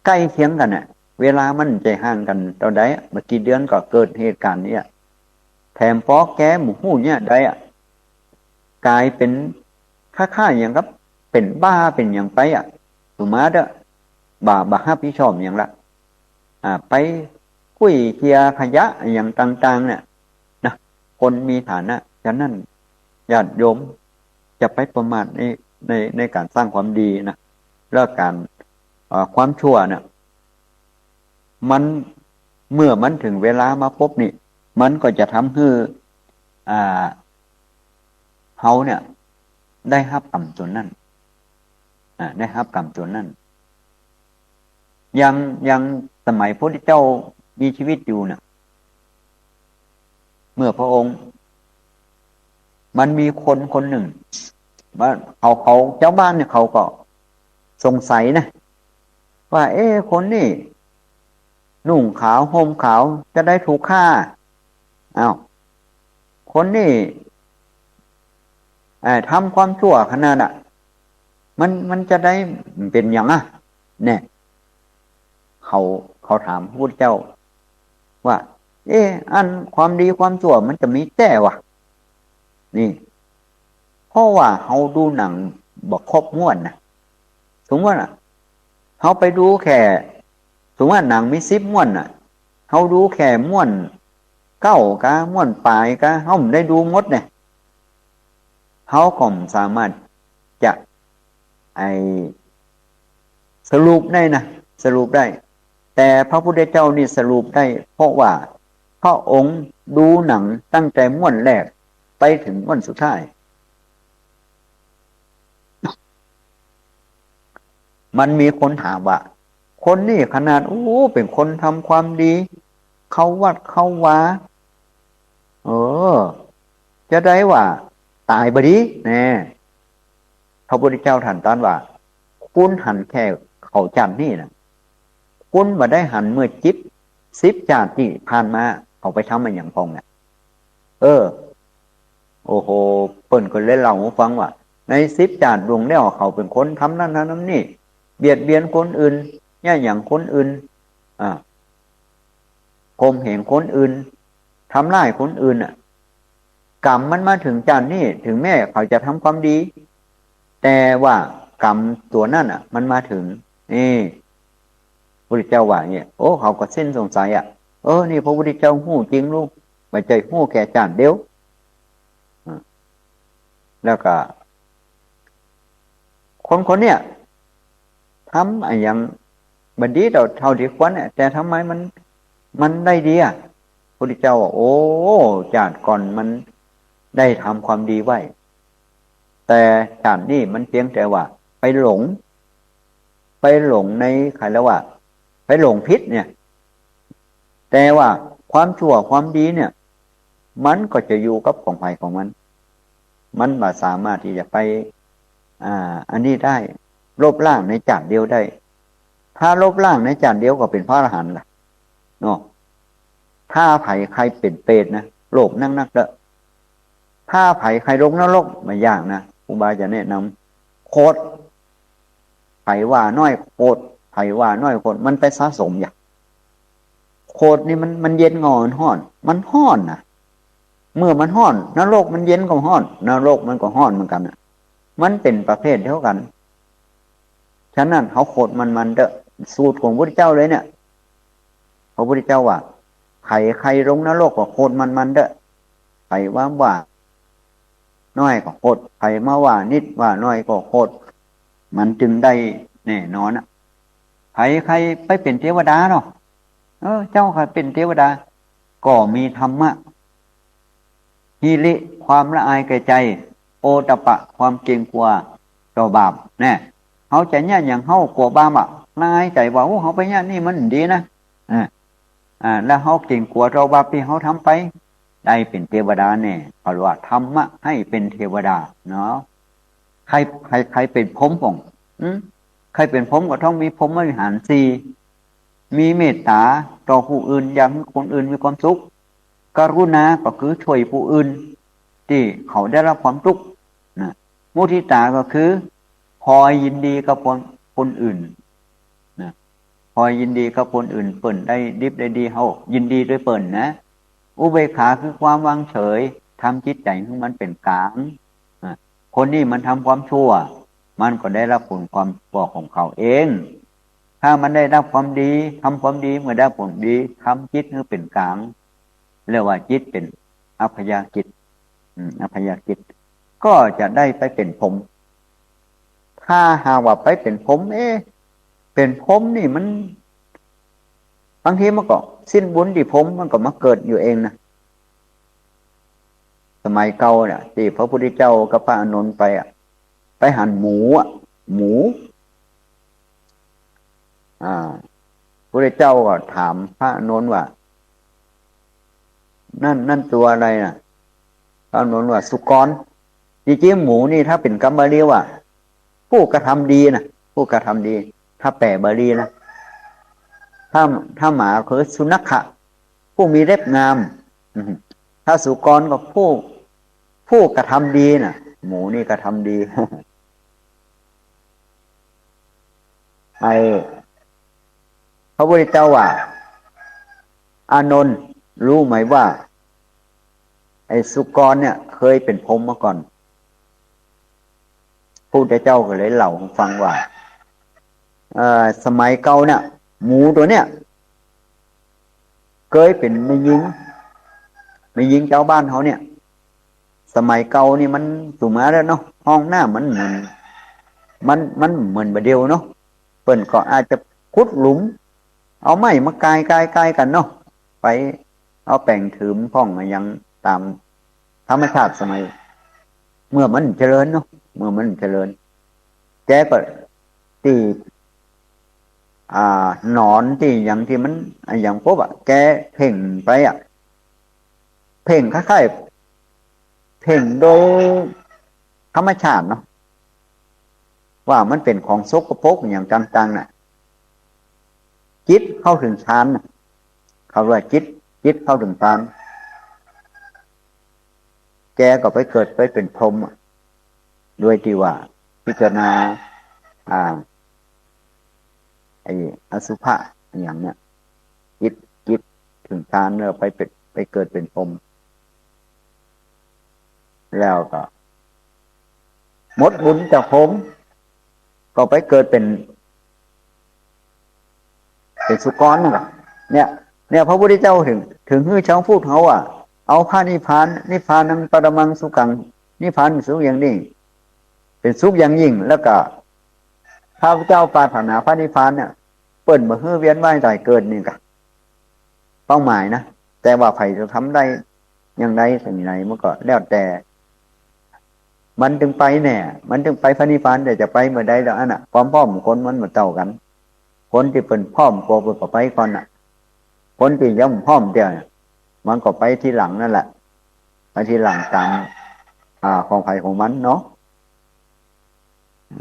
ใก้เคียงกั๋นน่ะ เวลามันบ่ใจ้ห่างกั๋นเต้าใดอะ บ่กี่เดือนก็เกิดเหตุก๋ารณ์นี้อะ แถมปอแกบ่ฮู้เยียะใดอะ ก๋ายเป๋นคล้ายๆ อย่างกับเป๋นบ้าเป๋นหยังไปอะ สุมาเต๊อะ บ่า บ่าฮับผิดชอบหยังละ อ่า ไปกุ้ยเขี่ยขยะอะหยังต่างๆ เนี่ยนะ คนมีฐานะ ฉะนั้นญาติโยมจะไปประมาทใน ใน ในก๋านสร้างความดีนะ แล้วก๋าน เอ่อ ความชั่วน่ะ มัน เมื่อมันเถิงเวลามาปุ๊บนี่ มันก็จะทำหื้อ อ่า เฮาเนี่ย ได้ฮับก๋รรมส่วนนั้น อ่า ได้ฮับก๋รรมส่วนนั้น อย่าง อย่างสมัยพระพุทธเจ้ามีชีวิตอยู่เนี่ย เมื่อพระองค์ มันมีคนคนนึ่ง ว่าเขา เขา จาวบ้านเนี่ยเขาก็สงสัยนะ ว่า เอ๊ะ คนนี้นุ่งขาวห่มขาวจะใดถูกฆ่า อ้าว คนนี้ เอ่อ ทำความชั่วขนาดน่ะ มัน มันจะใดเป๋นหยังอะ เนี่ย เขา เขาถามพระพุทธเจ้าว่า เอ๊ะ อันความดีความชั่วมันจะมีแต๊วะ นี่ เพราะว่าเฮาดูหนังบ่ครบม้วนนะ สมมุติว่าเฮาไปดูแค่ สมมุติว่าหนังมีสิบม้วนน่ะ เฮาดูแค่ม้วนเก้ากา ม้วนป๋ายกา เฮาบ่ได้ดูหมดเนี่ย เฮาก็บ่สามารถจะ ไอ้ สรุปได้นะ สรุปได้ แต่พระพุทธเจ้านี่สรุปได้ เพราะว่าพระองค์ดูหนังตั้งแต่ม้วนแรกไปเถิงม้วนสุดท้าย มันมีคนถามว่า คนนี้ขนาด โอ้ เป๋นคนทำความดี เข้าวัดเข้าวา เออ จะใดว่าต๋ายบ่ดี แน่ พระพุทธเจ้าท่านตรัสว่า คุณหันแค่เขาจ้านนี้นะ คุณบ่ได้หันเมื่อจิบ สิบจ้านตี้ผ่านมา เขาไปทำอะหยังพ่องเนี่ย เออ โอ้โห เปิ้นก็เลยเล่าหื้อฟังว่า ในสิบจ้านล่วงแล้วเขาเป๋นคนทำนั้นทำนี่ เบียดเบียนคนอื่น เยียะหยันคนอื่น อ่า ข่มเหงคนอื่น ทำร้ายคนอื่นน่ะ กรรมมันมาเถิงจ้านนี้ เถิงแม้เขาจะทำความดี แต่ว่ากรรมตั๋วนั้นน่ะ มันมาเถิง นี่ พุทธเจ้าว่าอย่างเงี้ย โอ้ เขาก็สิ้นสงสัยอะ เออ นี่พระพุทธเจ้าฮู้จริงลูก บ่ใจ้ฮู้แค่จ้านเดียว อ่า แล้วก็ คนคนเนี้ย ทำอะหยังบ่ดีเต้า เต้าตี้ควรเนี่ย แต่ทำไมมัน มันได้ดีอะ พุทธเจ้าว่า โอ้ จ้านก่อนมันได้ทำความดีไว้ แต่จ้านนี้มันเพียงแต่ว่าไปหลง ไปหลงใน ใค่เรียกว่า ไปหลงผิดเนี่ย แต่ว่าความชั่วความดีเนี่ย มันก็จะอยู่กับของใผของมัน มันบ่สามารถตี้จะไป อ่า อันนี้ได้ ลบล้างในจ้านเดียวได้ ถ้าลบล้างในจ้านเดียวก็เป๋นพระอรหันต์ล่ะ เนาะ ถ้าใผใค่เป๋นเปรตนะ โลภนักๆ เต๊อะ ถ้าใผใค่ลงนรก บ่ยากนะ ครูบาจะแนะนำ โขด ใผว่าน้อยโขด ใผว่าน้อยโขด มันไปสะสมอย่าง โขดนี่มัน มันเย็นก็มันฮ้อน มันฮ้อนน่ะ เมื่อมันฮ้อน นรกมันเย็นก็ฮ้อน นรกมันก็ฮ้อนเหมือนกั๋นน่ะ มันเป๋นประเภทเดียวกั๋น ฉะนั้นเฮาโขดมันๆ เต๊อะ สูตรของพุทธเจ้าเลยเนี่ย พระพุทธเจ้าว่า ใผใค่ลงนรกก็โขดมันๆ เต๊อะ ใผว่า ว่าน้อยก็โขด ใผมาว่านิดว่าน้อยก็โขด มันจึงได้แน่นอนอะ ใผใค่ไปเป๋นเตวดาเนาะ เออ เจ้าใค่เป๋นเตวดา ก็มีธรรมะ หิริ ความละอายแก่ใจ๋ โอตตัปปะ ความเกรงกลัวต่อบาป แน่ เฮาจะเยียะหยังเฮากลัวบาปอะ ละอายใจ๋ว่า โอ้ เฮาไปเยียะนี่มันดีนะ อ่า อ่า แล้วเฮาเกรงกลัวต่อบาปตี้เฮาทำไป ได้เป๋นเตวดาแน่ เขาว่าธรรมะให้เป็นเทวดาเนาะ ใค่ ใค่ ใค่เป๋นพรหมพ่อง อืม ใค่เป๋นพรหมก็ต้องมีพรหมวิหารสี่ มีเมตต๋าต่อผู้อื่น อยากหื้อคนอื่นมีความสุข กรุณาก็คือช่วยผู้อื่นตี้เขาได้รับความตุ๊กข์นะ มุทิตาก็คือพลอยยินดีกับคน คนอื่นนะ พลอยยินดีกับคนอื่น เปิ้นได้ดิบได้ดี เฮายินดีตวยเปิ้นนะ อุเบกขาคือความวางเฉย ทำจิตใจ๋หื้อมันเป๋นก๋างนะ คนนี้มันทำความชั่ว มันก็ได้รับผลความชั่วของเขาเอง ถ้ามันได้รับความดี ทำความดี เมื่อได้ผลดี ทำจิตหื้อเป๋นก๋าง เรียกว่าจิตเป๋นอัพพยากฤต อืม อัพพยากฤต ก็จะได้ไปเป๋นพรหม ถ้าหากว่าไปเป๋นพรหม เอ๊ะ เป๋นพรหมนี่มัน บางทีมันก็สิ้นบุญตี้พรหม มันก็มาเกิดอยู่เองนะ สมัยเก่าเนี่ย ตี้พระพุทธเจ้ากับพระอานนท์ไปอะ ไปหันหมูอะ หมู อ่า พุทธเจ้าก็ถามพระอานนท์ว่า นั่น นั่นตั๋วอะไรน่ะ พระอานนท์ว่า สุกร จริงๆ หมูนี่ถ้าเป๋นกำบาลีว่า ผู้กระทำดีนะ ผู้กระทำดี ถ้าแปลบาลีนะ ถ้า ถ้าหมาคือสุนัขขะ ผู้มีเล็บงาม อืม ถ้าสุกรก็ผู้ ผู้กระทำดีน่ะ หมูนี่กระทำดี ไอ้ พระพุทธเจ้าว่า อานนท์ รู้ไหมว่า ไอ้สุกรเนี่ยเคยเป๋นพรหมมาก่อน พระพุทธเจ้าก็เลยเล่าหื้อฟังว่า เอ่อ สมัยเก่าเนี่ย หมูตั๋วเนี่ย เกยเป๋นแม่ญิง แม่ญิงจาวบ้านเฮาเนี่ย สมัยเก่านี่มันสุมาแล้วเนาะ ห้องน้ำมันเหมือน มัน มันเหมือนบ่าเดี่ยวเนาะ เปิ้นก็อาจจะขุดหลุม เอาไม้มากาย กาย กายกั๋นเนาะ ไปเอาแป๋งถืมพ่องอะหยังต๋ามธรรมชาติสมัย เมื่อมันเจริญเนาะ เมื่อมันเจริญ แกก็ตี้ อ่า หนอนตี้หยังตี้มันอะหยังปุ๊บอะ แกเพ่งไปอะ เพ่งคล้ายๆ เพ่งโดยธรรมชาติเนาะ ว่ามันเป๋นของสกปรกอะหยังต่างๆ น่ะ จิตเข้าเถิงฌานน่ะ เขาว่าจิต จิตเข้าเถิงฌาน แกก็ไปเกิดไปเป๋นพรหมอะ โดยตี้ว่าพิจารณา อ่า ไอ้อสุภะอะหยังเนี่ย จิต จิตเถิงฌานแล้วไปเป๋น ไปเกิดเป๋นพรหม แล้วก็หมดบุญจากพรหม ก็ไปเกิดเป๋น เป๋นสุกรนั่นแหละ เนี่ย เนี่ย พระพุทธเจ้าเถิง เถิงหื้อชาวพุทธเฮาอะ เอาพระนิพพาน นิพพานังปรมังสุขัง นิพพานสุขอย่างยิ่ง เป๋นสุขอย่างยิ่ง แล้วก็ ข้าพเจ้าปรารถนาพระนิพพานเนี่ย เปิ้นบ่หื้อเวียนว่ายต๋ายเกิดนี่กะ เป้าหมายนะ แต่ว่าใผจะทำได้อย่างใดอย่างใดมันก็แล้วแต่ มันจึงไปแน่ มันจึงไปพระนิพพาน แต่จะไปเมื่อใดแล้วอันน่ะ ความพร้อมคนมันบ่เต้ากั๋น คนตี้เปิ้นพร้อมกว่าเปิ้นก็ไปก่อนน่ะ คนตี้ยังบ่พร้อมเตื้อ มันก็ไปทีหลังนั่นแหละ ไปทีหลังต๋าม อ่า ของใผของมันเนาะ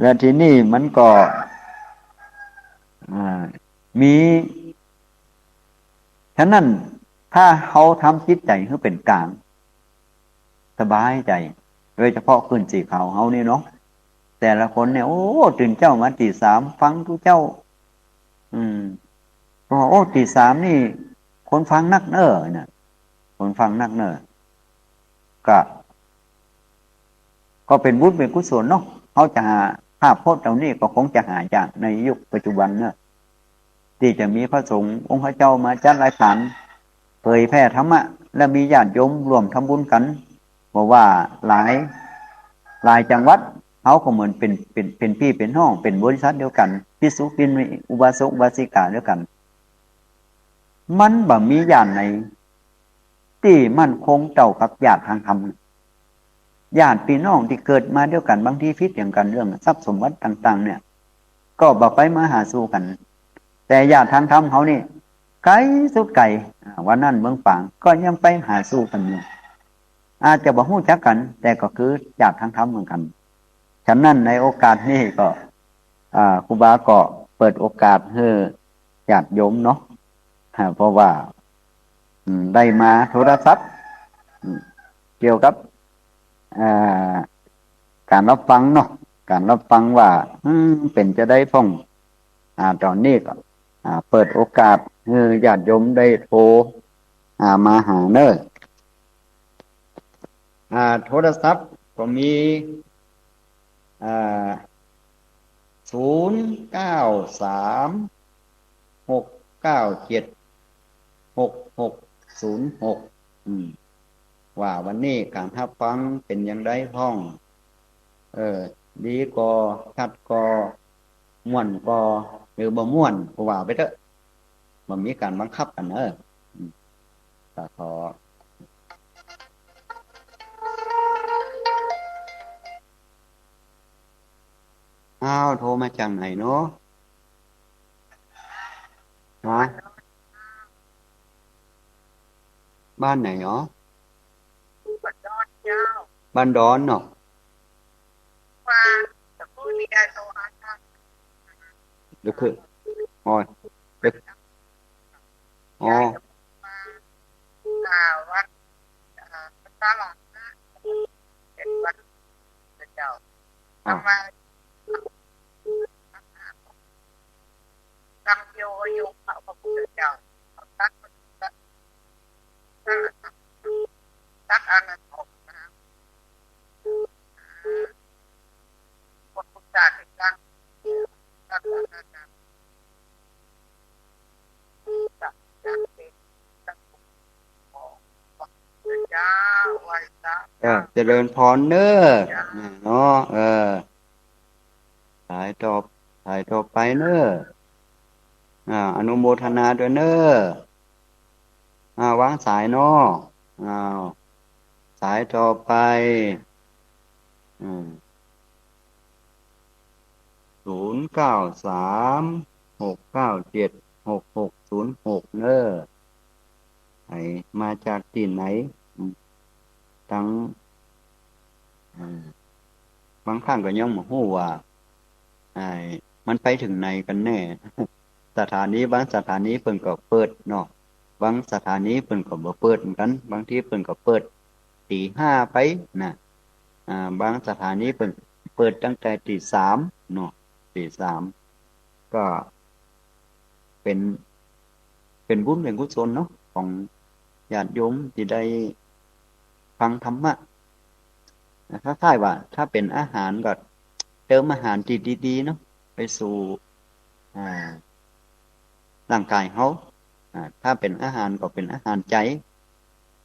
แล้วทีนี้มันก็ อ่า มี ฉะนั้นถ้าเฮาทำจิตใจ๋หื้อเป๋นก๋าง สบายใจ๋ โดยเฉพาะขึ้นสีขาวเฮานี่เนาะ แต่ละคนเนี่ย โอ้ ตื่นเจ๊ามาตีสาม ฟังตุ๊เจ้า อืม ก็ โอ้ ตีสามนี่ คนฟังนักเน่อน่ะ คนฟังนักเน่อ ก็ ก็เป๋นบุญเป๋นกุศลเนาะ เฮาจะหา ภาพพจน์เหล่านี้ก็คงจะหายากในยุคปัจจุบันเน่อ ตี้จะมีพระสงฆ์องค์เจ้ามาจัดรายการ ผยแผ่ธรรมะ และมีญาติโยมร่วมทำบุญกั๋น เพราะว่าหลาย หลายจังหวัด เฮาก็เหมือนเป๋น เป๋น เป๋นปี้เป๋นน้อง เป๋นบริษัทเดียวกั๋น ภิกษุ เป๋นอุบาสกอุบาสิกาเดียวกั๋น มันบ่มีญาติไหนตี้มั่นคงเต้ากับญาติตางธรรม ญาติปี้น้องตี้เกิดมาเดียวกั๋น บางทีผิดเถียงกั๋นเรื่องทรัพย์สมบัติต่างๆ เนี่ย ก็บ่ไปมาหาสู่กั๋น แต่ญาติตางธรรมเฮานี่ ไก๋สุดไก๋ อ่า ว่านั้นเมืองฝางก็ยังไปหาสู่กั๋นอยู่ อาจจะบ่ฮู้จักกั๋น แต่ก็คือญาติตางธรรมเหมือนกั๋น ฉะนั้นในโอกาสนี้ก็ อ่า ครูบาก็เปิดโอกาสหื้อญาติโยมเนาะ อ่า เพราะว่า อืม ได้มาโทรศัพท์ อืม เกี่ยวกับ อ่า ก๋านฮับฟังเนาะ ก๋านฮับฟังว่า อืม เป๋นจาใดพ่อง อ่า ต๋อนนี้ก็ อ่า เปิดโอกาสหื้อญาติโยมได้โทร อ่า มาหาเน่อ อ่า โทรศัพท์ก็มี อ่า ศูนย์เก้าสาม หกเก้าเจ็ด หกหกศูนย์หก อืม ว่าวันนี้ก๋านฮับฟังเป๋นจาใดพ่อง เออ ดีก่อ ขัดก่อ ม่วนก่อ หรือบ่ม่วนก็ว่าไปเต๊อะ บ่มีก๋านบังคับกั๋นเน่อ อืม ก็ขอ อ้าว โทรมาจากไหนเนาะ ฮะ บ้านไหนหรอ บ้านดอนเนาะ เดี๋ยวคือ อ๋อ เดี๋ยว อ๋อ อ่า วัด อ่า พระตลาดนะ เป็นวัดเจ้า อ่า ทำมา กำโยโยเขาพระพุทธเจ้า เขาตัด ตัด ตัดอันนั้นออกนะ พระพุทธเจ้าที่ตั้ง ตัดอันนั้นนะ เจ้า ไหว้พระ เออ เจริญพรเน้อ เจ้า อ่า เนาะ เออ สายต่อ สายต่อไปเน้อ อ่า อนุโมทนาด้วยเน้อ อ่า วางสายเนาะ อ้าว สายต่อไป อืม ศูนย์เก้าสาม หกเก้าเจ็ด หกหกศูนย์หก เน้อ ไผมาจากตี้ไหน อืม ตัง อ่า บางครั้งก็ยังบ่ฮู้ว่า อ่า มันไปเถิงไหนกั๋นแน่ สถานี บางสถานีเปิ้นก็เปิดเนาะ บางสถานีเปิ้นก็บ่เปิดเหมือนกั๋น บางทีเปิ้นก็เปิดตีห้าไปนะ อ่า บางสถานีเปิ้นเปิดตั้งแต่ตีสามเนาะ ตีสาม ก็เป๋น เป๋นบุญเป๋นกุศลเนาะ ของญาติโยมตี้ได้ฟังธรรมะ คล้ายๆ ว่าถ้าเป๋นอาหารก็เติมอาหารตี้ดีๆ เนาะ ไปสู่ อ่า ร่างก๋ายเฮา อ่า ถ้าเป๋นอาหารก็เป๋นอาหารใจ๋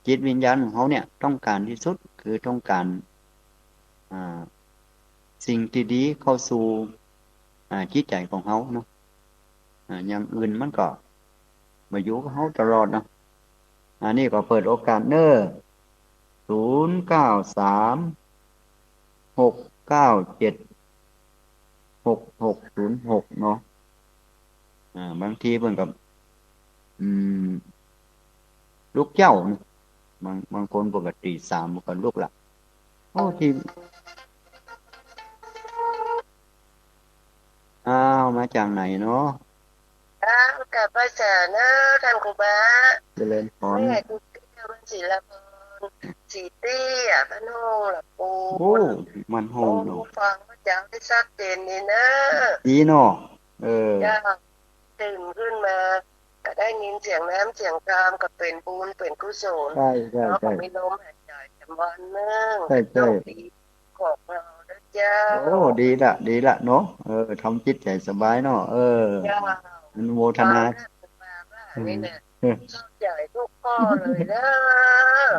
จิตวิญญาณของเฮาเนี่ยต้องก๋านตี้สุดคือต้องก๋าน อ่า สิ่งตี้ดีเข้าสู่ อ่า จิตใจ๋ของเฮาเนาะ อ่า อย่างอื่นมันก็มาอยู่กับเฮาตลอดเนาะ อันนี้ก็เปิดโอกาสเน้อ ศูนย์เก้าสาม หกเก้าเจ็ด หกหกศูนย์หก เนาะ อ่า บางทีเปิ้นก็ อืม ลุกเจ๊านะ บาง บางคนปกติสามเปิ้นก็ลุกละ โอ้ ตี้ อ้าว มาจากไหนเนาะ อ้าว กราบไหว้สาเน้อ ต้านครูบา เจริญพร แม่กุ๊กแก้ว บ้านศรีละพร ศรีเตี้ย บ้านโฮ่งละปูน โอ้ บ้านโฮ่งเนาะ โอ้ ฟังพระเจ้าได้ชัดเจนดีเน้อ ดีเนาะ เออ เจ้า ตื่นขึ้นมา ก็ได้ยินเสียงน้ำเสียงธรรม ก็เป๋นบุญเป๋นกุศล ใช่ ใช่ เนาะ ใช่ ก็มีลมหายใจแจ่มวันเน้อ ใช่ ใช่ โชคดี ของเฮาเน้อเจ้า โอ้ ดีละ ดีละเนาะ เออ ทำจิตใจ๋สบายเนาะ เออ เจ้า อนุโมทนา ฟังเน้อ ครูบาว่า อืม นี่แหละ เออ เข้าใจ๋กู้ข้อเลยเน้อ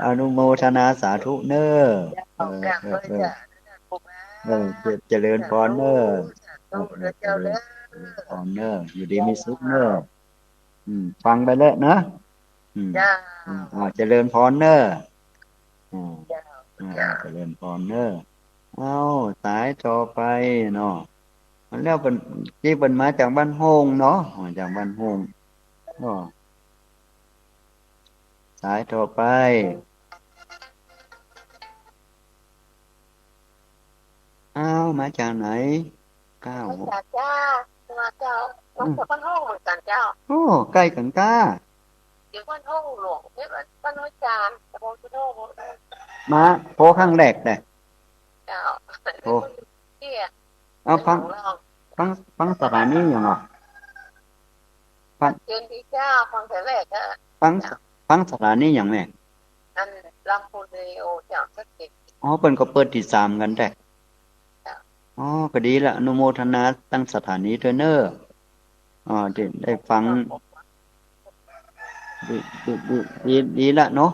อนุโมทนาสาธุเน้อ เจ้า เออ กราบ เออ ไหว้ เออ สาธุ ครูบา เออ เจ- เจริญพรเน้อ สาธุ เออ เออ เจ้า เจริญ เน้อ เจริญพรเน้อ อยู่ดีมีสุขเน้อ อืม ฟังไปแล้วนะ อืม เจ้า อืม อ่า เจริญพรเน้อ อ่า เจ้า อ่า เจ้า เจริญพรเน้อ เอ้า สายต่อไปเนาะ มันแล้วเปิ้น ตี้เปิ้นมาจากบ้านโฮงเนาะ มาจากบ้านโฮง ก็ สายต่อไป อ้าว มาจากไหน เก้า มาจากเจ้า มาเจ้า อืม มาจากบ้านโฮงเหมือนกั๋นเจ้า โอ้ ใก้กั๋นก้า อยู่บ้านโฮงหลวง เอ๊ะ บ้านห้วยจาน ตำบลบ้านโฮง มาโผครั้งแรกแต๊ เจ้า โผ เตี้ย เอาฟัง ฟัง ฟังสถานีหยังอ่ะ ฟัง เชิญที่เจ้า ฟังแต่แรกอะ ฟัง เจ้า ฟังสถานีหยังแม่ อันลำพูนเรดิโอ เจ้า สักที อ๋อ เปิ้นก็เปิดติดต๋ามกั๋นแต๊ เจ้า อ๋อ ก็ดีละ อนุโมทนาตังสถานีตวยเน้อ อ๋อ ได้ ได้ฟัง ดี ดี ดี ดี ดีละเนาะ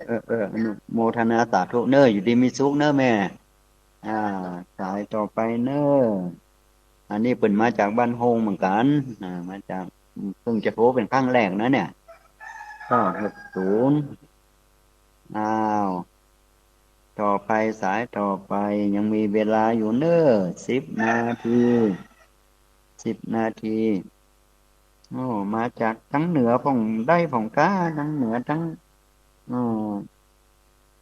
เออ เออ อนุโมทนาสาธุเน้อ อยู่ดีมีสุขเน้อแม่ อ่า สายต่อไปเน้อ อันนี้เปิ้นมาจากบ้านโฮงเหมือนกั๋น อ่า มาจาก เพิ่งจะโผเป๋นครั้งแรกนะเนี่ย เก้าหกศูนย์ อ้าว ต่อไป สายต่อไป ยังมีเวลาอยู่เน้อ สิบนาที สิบนาที โอ้ มาจากตังเหนือพ่องได้พ่องก้า ตังเหนือตัง เอ่อ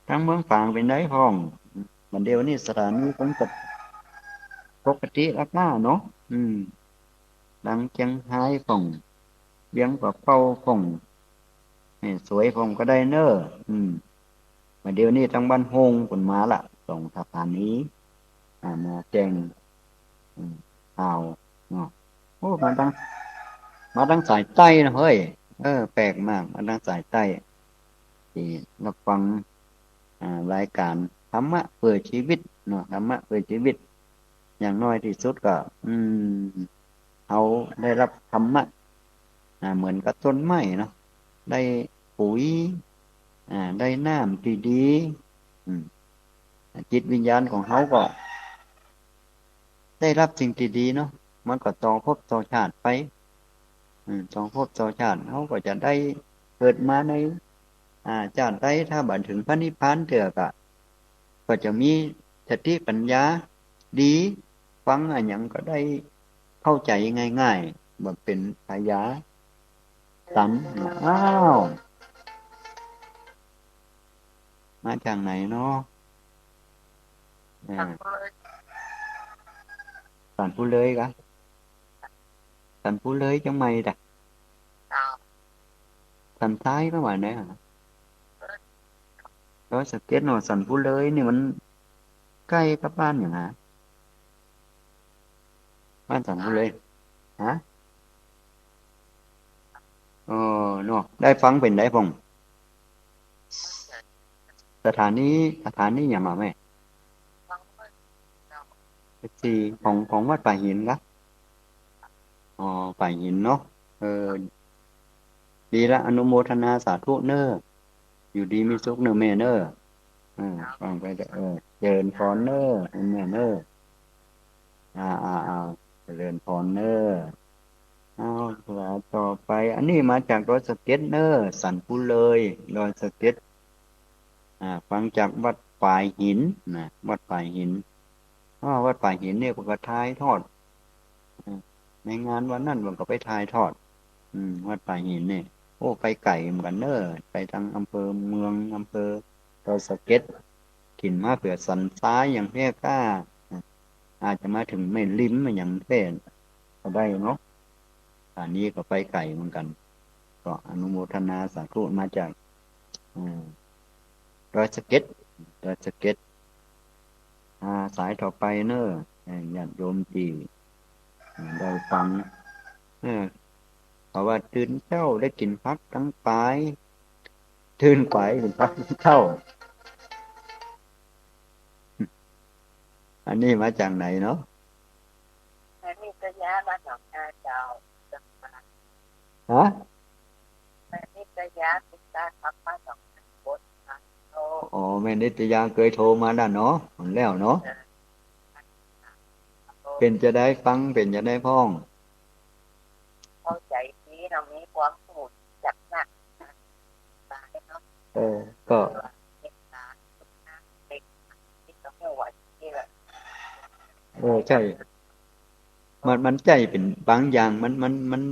ตังเมืองฝางเป๋นใดพ่อง บัดเดี๋ยวนี้สถานีคงจะปกติแล้วก้าเนาะ อืม ตังเจียงฮายพ่อง เวียงป่าเป้าพ่อง แม่สวยพ่องก็ได้เน้อ อืม บัดเดี๋ยวนี้ตังบ้านโฮงเปิ้นมาละ สองสถานี อ่า มาแจ้ง อืม ข่าวเนาะ โอ้ มาตัง มาตังสายใต้นะเฮ้ย เออ แปลกมาก มาตังสายใต้ ตี้รับฟัง อ่า รายก๋านธรรมะเปื้อจีวิตเนาะ ธรรมะเปื้อจีวิต อย่างน้อยตี้สุดก็ อืม เฮาได้รับธรรมะ อ่า เหมือนกับต้นไม้เนาะ ได้ปุ๋ย อ่า ได้น้ำตี้ดี อืม จิตวิญญาณของเฮาก็ ได้รับสิ่งตี้ดีเนาะ มันก็ต่อภพต่อชาติไป อืม ต่อภพต่อชาติ เฮาก็จะได้เกิดมาใน อ่า ชาติใด ถ้าบ่าเถิงพระนิพพานเตื้อก็ ก็จะมีสติปัญญาดี ฟังอะหยังก็ได้เข้าใจ๋ง่ายๆ บ่เป๋นพยาสัม อ้าว มาจากไหนเนาะ เออ สันปุเลยกะ สันปุเลยเจียงใหม่กะ สันทรายประมาณนั้นอะ ดอยสะเก็ดเนาะ สันปุเลยนี่มันใก้กับบ้านหยังหา บ้านสันปุเลย ฮะ เออ เนาะ ได้ฟังเป๋นใดพ่อง สถานี สถานีหยังอะแม่ สี่ ของ ของวัดป่าหินกะ อ๋อ ป่าหินเนาะ เออ ดีละ อนุโมทนาสาธุเน้อ อยู่ดีมีสุขเน้อแม่เน้อ เออ ฟังไปเถอะ เออ เจริญพรเน้อ แม่เน้อ อ่า อ่า อ่า เจริญพรเน้อ เอา สายต่อไป อันนี้มาจากดอยสะเก็ดเน้อ สันปุเลย ดอยสะเก็ด อ่า ฟังจากวัดป่าหินนะ วัดป่าหิน อ้อ วัดป่าหินเนี่ยเปิ้นก็ถ่ายทอด อ่า ในงานวันนั้นเปิ้นก็ไปถ่ายทอด อืม วัดป่าหินเนี่ย โอ้ ไปไก๋เหมือนกั๋นเน้อ ไปตังอำเภอเมือง อำเภอดอยสะเก็ด ขึ้นมาเปื้อสันทรายอย่างแท้ก้า อาจจะมาเถิงแม่ริมอะหยังแท้ก็ได้เนาะ อันนี้ก็ไปไก๋เหมือนกั๋น ก็อนุโมทนาสาธุมาจาก อ่า ดอยสะเก็ด ดอยสะเก็ด อ่า สายต่อไปเน้อ เอ่อ ญาติโยมตี้ อ่า ได้ฟัง เออ เขาว่าตื่นเจ๊าได้กิ๋นผักตังป๋าย ตื่นป๋ายกิ๋นผักตังเจ๊า อันนี้มาจากไหนเนาะ อันนี้ก็ย้ายมาจากนาเจ้า ฮะ ยาติดตามมาสองคน อ๋อ แม่นิตยาเกยโทรมาแล้วเนาะ แล้วเนาะ เป๋นจาใดฟัง เป๋นจาใดพ่อง เข้าใจ๋ดีเนาะ มีความรู้จักนัก เออ ก็ เออ ใจ้ มัน มันใจ้เป๋นบางอย่าง มัน มัน มัน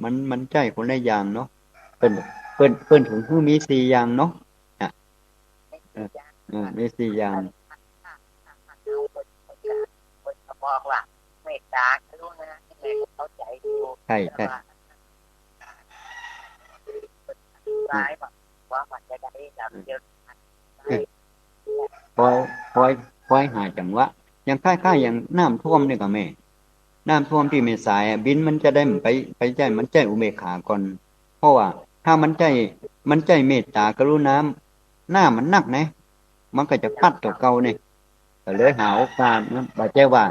มัน มันใจ้คนละอย่างเนาะ เปิ้น เปิ้น เปิ้นเถิงหื้อมีสี่อย่างเนาะ อ่ะ เออ เออ มีสี่อย่าง บอกว่าเมตตากรุณา เข้าใจ๋อยู่ ใจ้ ใจ้ แต่ว่า หลายว่า ว่ามันจะได้รับเดียวกัน เออ ปอย ปอย ปอยหาจังหวะ อย่างคล้ายๆ อย่างน้ำท่วมนี่ก่อแม่ น้ำท่วมตี้แม่สายอะ บินมันจะได้ไป ไปใจ้ มันใจ้อุเบกขาก่อน เพราะว่าถ้ามันใจ้ มันใจ้เมตตากรุณา น้ำมันนักนะ มันก็จะปั๊ดตั๋วเก่านี่ ก็เลยหาโอกาสนะ บ่ใจ้ว่า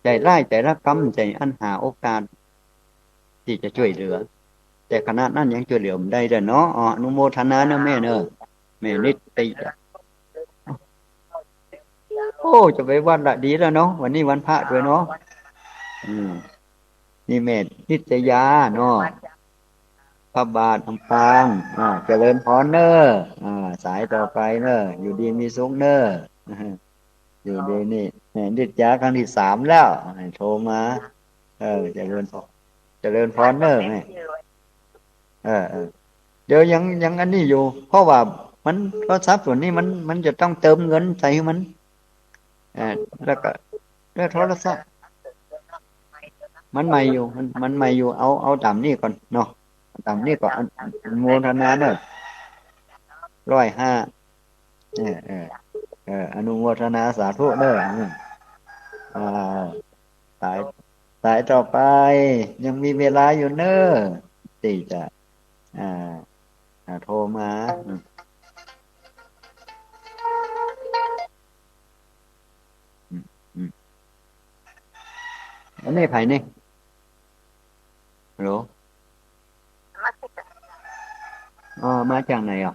ใจ้ร้าย ใจ้ละกำ ใจ้อัน หาโอกาสตี้จะจ้วยเหลือ แต่ขนาดนั้นยังจ้วยเหลือบ่ได้เด้อเนาะ อ๋อ อนุโมทนาเนาะแม่เนาะ แม่นิตยา โอ้ จะไปวัดละ ดีแล้วเนาะ วันนี้วันพระด้วยเนาะ อืม นี่แม่นิตยาเนาะ พระบาทลำปาง อ่า เจริญพรเน้อ อ่า สายต่อไปเน้อ อยู่ดีมีสุขเน้อ อยู่ดีนี่ แม่นิตยาครั้งที่สามแล้ว ให้โทรมา เออ เจริญพร เจริญพรเน้อแม่ เออ เออ เดี๋ยวยัง ยังอันนี้อยู่ เพราะว่ามัน โทรศัพท์ตั๋วนี้มัน มันจะต้องเติมเงินใส่หื้อมัน เออ แล้วก็ แล้วโทรศัพท์ มันใหม่อยู่ มัน มันใหม่อยู่ เอา เอาต๋ามนี้ก่อนเนาะ ต๋ามนี้ก่อน อนุโมทนาเน้อ ร้อยห้า เออ เออ เออ อนุโมทนาสาธุเน้อ อืม อ่า สาย สายต่อไป ยังมีเวลาอยู่เน้อ ตี้จะ อ่า อ่า โทรมา อืม อืม อืม อันนี้ใผนี่ ฮัลโหล อ๋อ มาจากไหนอ่ะ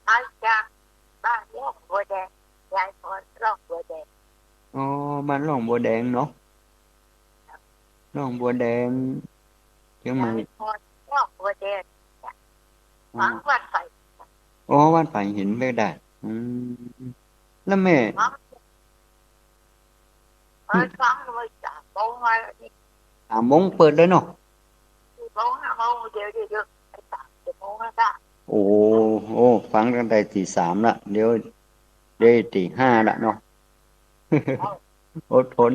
มาจากบ้านร่องบัวแดง ยายพรร่องบัวแดง อ๋อ บ้านร่องบัวแดงเนาะ ร่องบัวแดง เจียงใหม่ ยายพรร่องบัวแดง อ๋อ วัดไผ่ อ๋อ วัดไผ่หินไม่ได้ อืม แล้วแม่ อ๋อ เออ ฟังเลย สามโมงมาแล้วนี่ สามโมงเปิดเลยเนาะ สี่โมง ห้าโมง เดี๋ยว เดี๋ยว เดี๋ยว ไปสาม สี่โมงแล้วจ้ะ โอ้ โอ้ ฟังตั้งแต่ตีสามละ เดี๋ยว เดี๋ยวตีห้าละเนาะ อดทน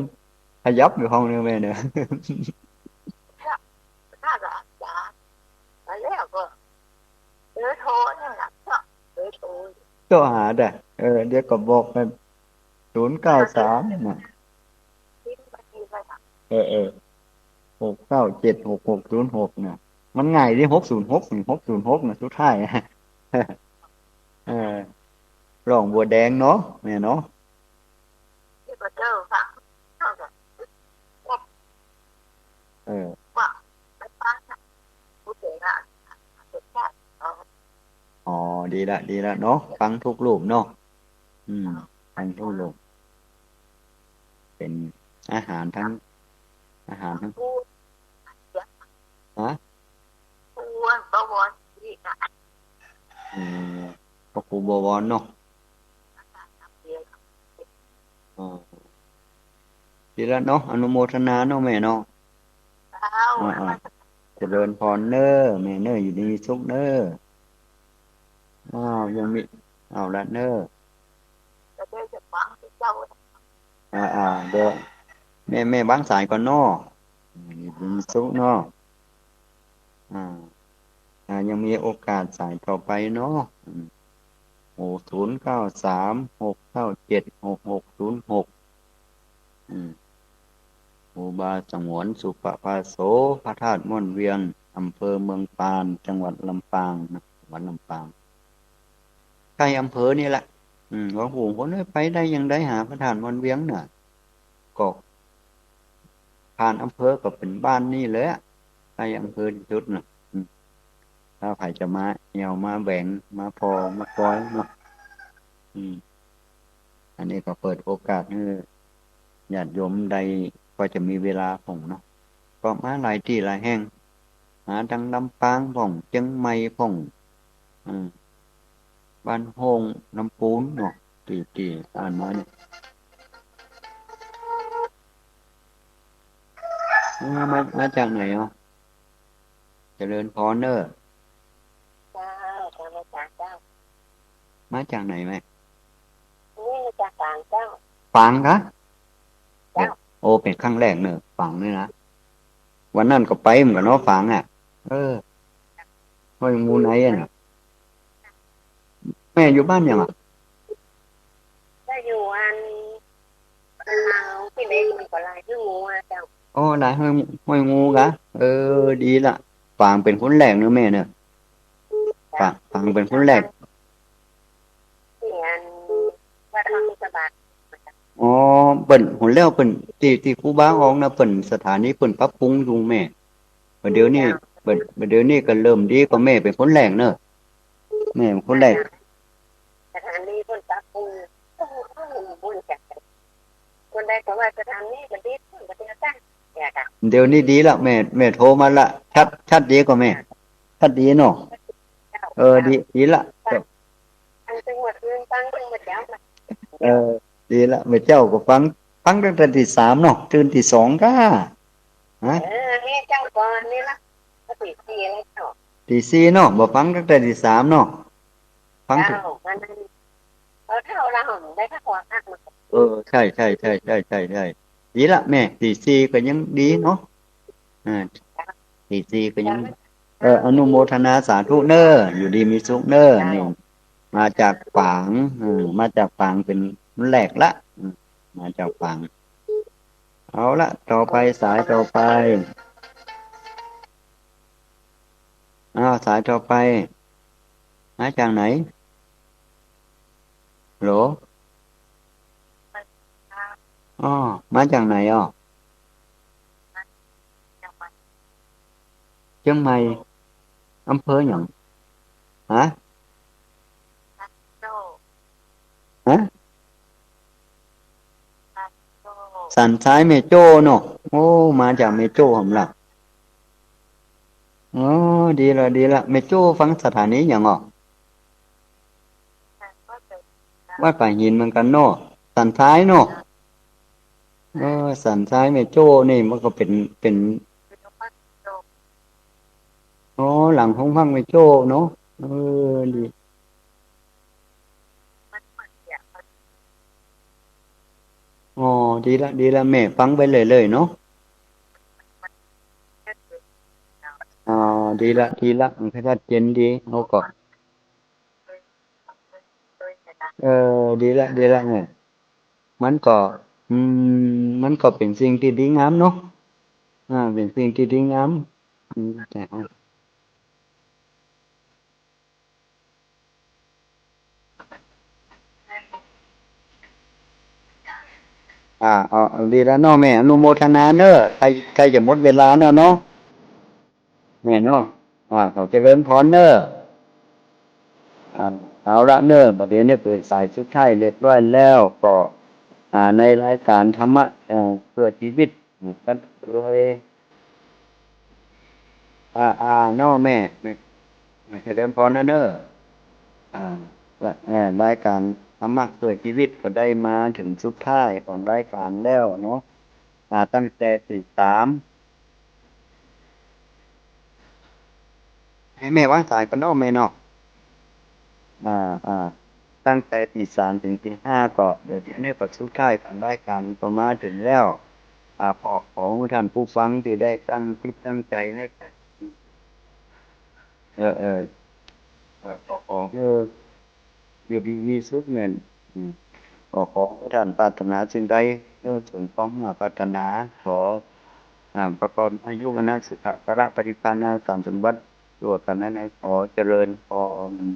ขยับอยู่ห้องนึงแม่เนาะ น่าจะอาจารย์ มาแล้วก็ เบอร์โทรนั่นน่ะ เบอร์โทร โทรหาได้ เออ เดี๋ยวก็บอกไป ศูนย์เก้าสาม น่ะ พิมพ์ไปทีละน่ะ เออ เออ หกเก้าเจ็ด หกหกศูนย์หก น่ะ มันง่ายดิ หกศูนย์หก นี่ หกศูนย์หก น่ะ สุดท้าย เออ ร่องบัวแดงเนาะ แม่เนาะ ที่ก็เจอฟัง เออ ว่าไปฟังน่ะ ผู้เจ๋งอ่ะ สุดยอด อ๋อ อ๋อ ดีละ ดีละเนาะ ฟังทุกรูปเนาะ อืม ฟังทุกรูป เป๋นอาหารทั้ง อาหารทั้ง ฮะ ครูบวรนี่นะ อืม พระครูบวรเนาะ อ๋อ ดีละเนาะ อนุโมทนาเนาะแม่เนาะ เจ้า อ่า อ่า เจริญพรเน้อ แม่เน้อ อยู่ดีมีสุขเน้อ อ้าว ยังมี เอาละเน้อ จะได้จะฟังเจ้า อ่า อ่า เดี๋ยว แม่ แม่วางสายก่อนเนาะ อ่า อยู่ดีมีสุขเนาะ อ่า อ่า ยังมีโอกาสสายต่อไปเนาะ อืม โอ้ ศูนย์เก้าสาม หกเก้าเจ็ด หกหกศูนย์หก อืม ครูบาสงวน สุปภาโส พระธาตุม่อนเวียง อำเภอเมืองปาน จังหวัดลำปางนะ จังหวัดลำปาง ใกล้อำเภอนี่แหละ อืม หลวงปู่คนเอ้ย ไปได้ยังไดหาพระธาตุม่อนเวียงน่ะ ก็ผ่านอำเภอก็เป๋นบ้านนี่เลยอะ ใกล้อำเภอตี้สุดน่ะ อืม ถ้าใผจะมาแอ่ว มาแหวง มาผ่อ มาปอยเนาะ อืม อันนี้ก็เปิดโอกาสหื้อญาติโยมได้ พอจะมีเวลาพ่องเนาะ ก็มาหลายตี้หลายแห่ง มาตังลำปางพ่อง เจียงใหม่พ่อง อืม บ้านโฮ่ง ลำปูนเนาะ ตี้ ตี้อ่านมาเนี่ย มา มา มาจากไหนอ่ะ เจริญพรเน่อ เจ้า เจ้า มาจากไหนแม่ นี่มาจากฝางเจ้า ฝางกะ เจ้า โอ้ เป๋นครั้งแรกเน่อ ฝางนี่นะ วันนั้นก็ไปเหมือนกั๋นเนาะ ฝางอ่ะ เออ ห้วยงูในอะน่ะ แม่อยู่บ้านหยังอ่ะ ก็อยู่อัน มันมาที่เล็กมันก็หลายห้วยงูอะเจ้า อ๋อ หลายห้วย ห้วยงูกะ เออ ดีละ ฝางเป๋นคนแรกเน่อแม่เน่อ ฝาง ฝางเป๋นคนแรก ที่อัน วัดธรรมสวัสดิ์ อ๋อ เปิ้น หนแล้วเปิ้น ตี้ ตี้ครูบาออกนะ เปิ้น สถานีเปิ้นปรับปรุงอยู่แม่ บ่าเดี่ยวนี้ เปิ้น บ่าเดี่ยวนี้ก็เริ่มดีกว่าแม่เป๋นคนแรกเน่อ แม่เป๋นคนแรก สถานีเปิ้นปรับปรุง คนใดก็ว่าสถานีมันดีขึ้น ก็เดียวกัน เนี่ยค่ะ เดี๋ยวนี้ดีละแม่ แม่โทรมาละ ชัด ชัดดีกว่าแม่ ชัดดีเนาะ เออ ดี ดีละ ฟังตึงหมดคืน ฟังตึงหมดเจ้า เออ ดีละ แม่เจ้าก็ฟัง ฟังตั้งแต่ตีสามเนาะ ตื่นตีสองก้า ฮะ เออ นี่เจ้าก่อนนี่ละ ก็ตีสี่แล้วเจ้า ตีสี่เนาะ บ่ฟังตั้งแต่ตีสามเนาะ ฟัง เจ้า มัน เอาเท่าละหม่อมได้พักผ่อนพักมา เออ ใช่ ใช่ ดีละแม่ ตีสี่ก็ยังดีเนาะ อ่า ตีสี่ก็ยัง เออ อนุโมทนาสาธุเน่อ อยู่ดีมีสุขเน่อ นี่ มาจากฝาง เออ มาจากฝางเป๋นคนแรกละ อืม มาจากฝาง เอาละ ต่อไป สายต่อไป อ้าว สายต่อไป มาจากไหน ฮัลโหล อ้อ มาจากไหนอ้อ เจียงใหม่ อำเภอหยัง ฮะ ฮะ สันทรายแม่โจ้เนาะ โอ้ มาจากแม่โจ้หำละ อ๋อ ดีละ ดีละ แม่โจ้ฟังสถานีหยังอ้อ วัดป่าหินเหมือนกั๋นเนาะ สันทรายเนาะ เออ สันทรายแม่โจ้นี่มันก็เป๋น เป๋น อ๋อ หลังโฮงพักแม่โจ้เนาะ เออ ดี อ๋อ ดีละ ดีละ แม่ฟังไปเรื่อยๆ เนาะ อ๋อ ดีละ ดีละ มันก็ชัดเจนดี เฮาก็ เออ ดีละ ดีละ เนี่ย มันก็ อืม มันก็เป๋นสิ่งตี้ดีงามเนาะ อ่า เป๋นสิ่งตี้ดีงาม อืม แต่ อ่า เอา เอา ดีละเนาะแม่ อนุโมทนาเน่อ ใก้ ใก้จะหมดเวลาแล้วเนาะ แม่เนาะ อ่า ขอเจริญพรเน่อ อ่า เอาละเน่อ บ่าเดี่ยวนี้เปิดสายสุดท้ายเรียบร้อยแล้ว ก็ อ่า ในรายการธรรมะ เอ่อ เพื่อชีวิต กั๋นโดย อ่า อ่า เนาะแม่ แม่ แม่เจริญพรนะเน่อ อ่า และ เอ่อ รายการธรรมะเพื่อชีวิตก็ได้มาเถิงสุดท้ายของรายการแล้วเนาะ อ่า ตั้งแต่ตี้สาม หื้อแม่วางสายก่อนเนาะแม่เนาะ อ่า อ่า ตั้งแต่ตี้สามเถิงตี้ห้าก็ เดี๋ยวนี้ก็สุดท้ายของรายการก็มาเถิงแล้ว อ่า ขอ ขอหื้อท่านผู้ฟังตี้ได้ตั้งจิตตั้งใจ๋ใน เออ เออ เออ ขอ ขอ เออ อยู่ดีมีสุขเน่อ อืม ขอ ขอท่านปรารถนาสิ่งใด เออ สมความมุ่งปรารถนา ขอ อ่า ประกอบอายุ วรรณะ สุขะ พละ ปฏิภาณ ธรรมสมบัติ ทั่วกั๋นนั้น ขอเจริญพร อื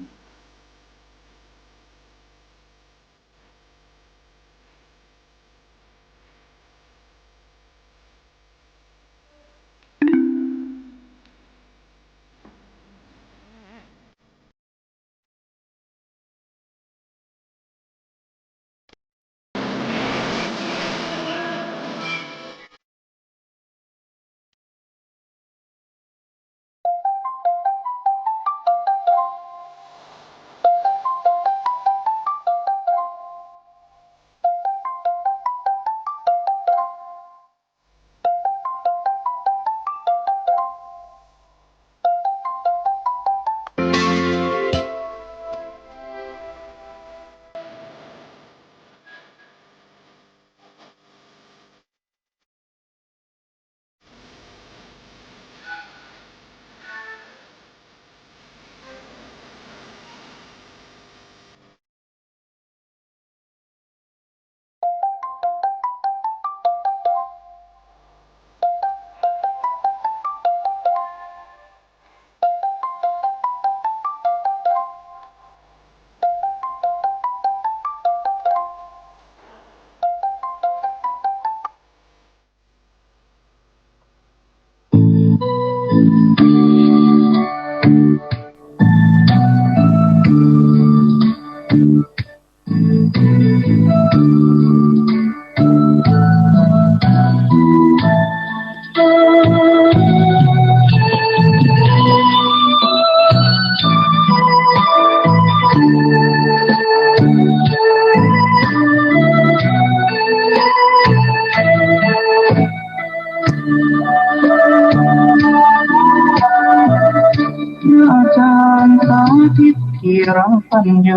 รปัญโญ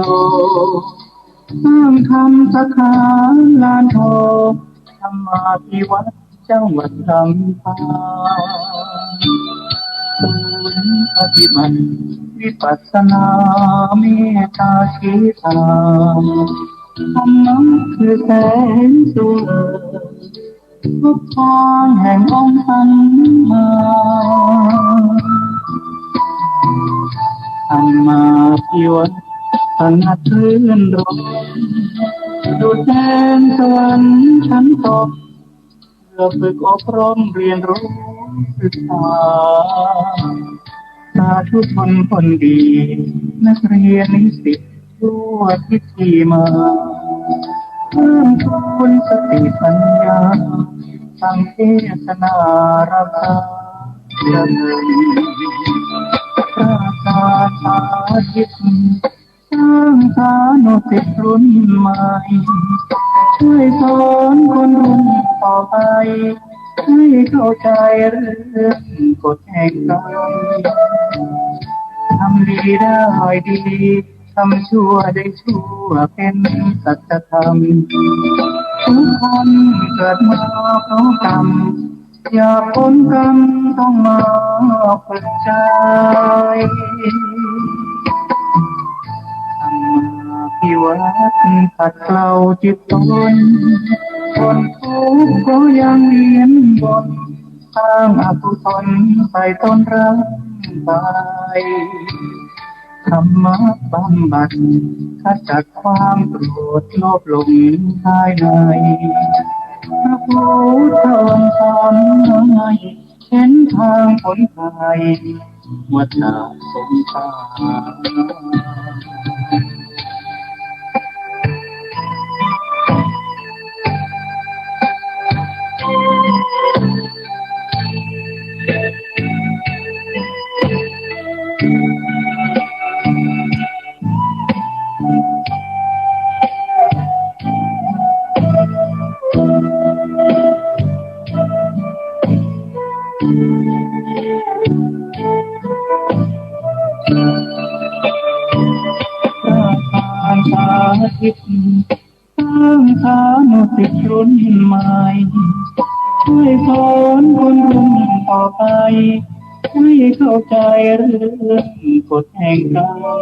สร้างธรรมสาขาลานทอง ธรรมาภิวัฒน์จังหวัดลำปาง ศูนย์ปฏิบัติวิปัสสนาเมตตาชีตา ธรรมะคือแสงสว่าง พบทางแห่งองค์สัมมา ธรรมาภิวัฒน์ สงัดรื่นรมย์ ดุจแดนสวรรค์ชั้นสอง เพื่อฝึกอบรมเรียนรู้ศึกษา สาธุชนคนดี นักเรียนนิสิตทั่วทิศทีมา เพิ่มพูนสติปัญญา ฟังเทศนารับทาน พระอาจารย์สาธิต สร้างสานุศิษย์รุ่นใหม่ ช่วยสอนคนรุ่นต่อไป ให้เข้าใจเรื่องกฎแห่งกรรม ทำดีได้ดี ทำชั่วได้ชั่ว เป็นสัจธรรม ทุกคนเกิดมาพร้อมกรรม อยากพ้นกรรมต้องมาฝึกใจ ธรรมาภิวัฒน์ขัดเกลาจิตตน คนทุกข์ก็ยังเวียนวน สร้างอกุศลใส่ตนร่างกาย ธรรมะบำบัดขจัดความโกรธโลภหลงภายใน พระพุทธองค์สอนให้เห็นทางผลภัย วัฏฏะสงสาร พระอาจารย์สาธิต สร้างสานุศิษย์รุ่นใหม่ ช่วยสอนคนรุ่นต่อไป ให้เข้าใจเรื่องกฎแห่งกรรม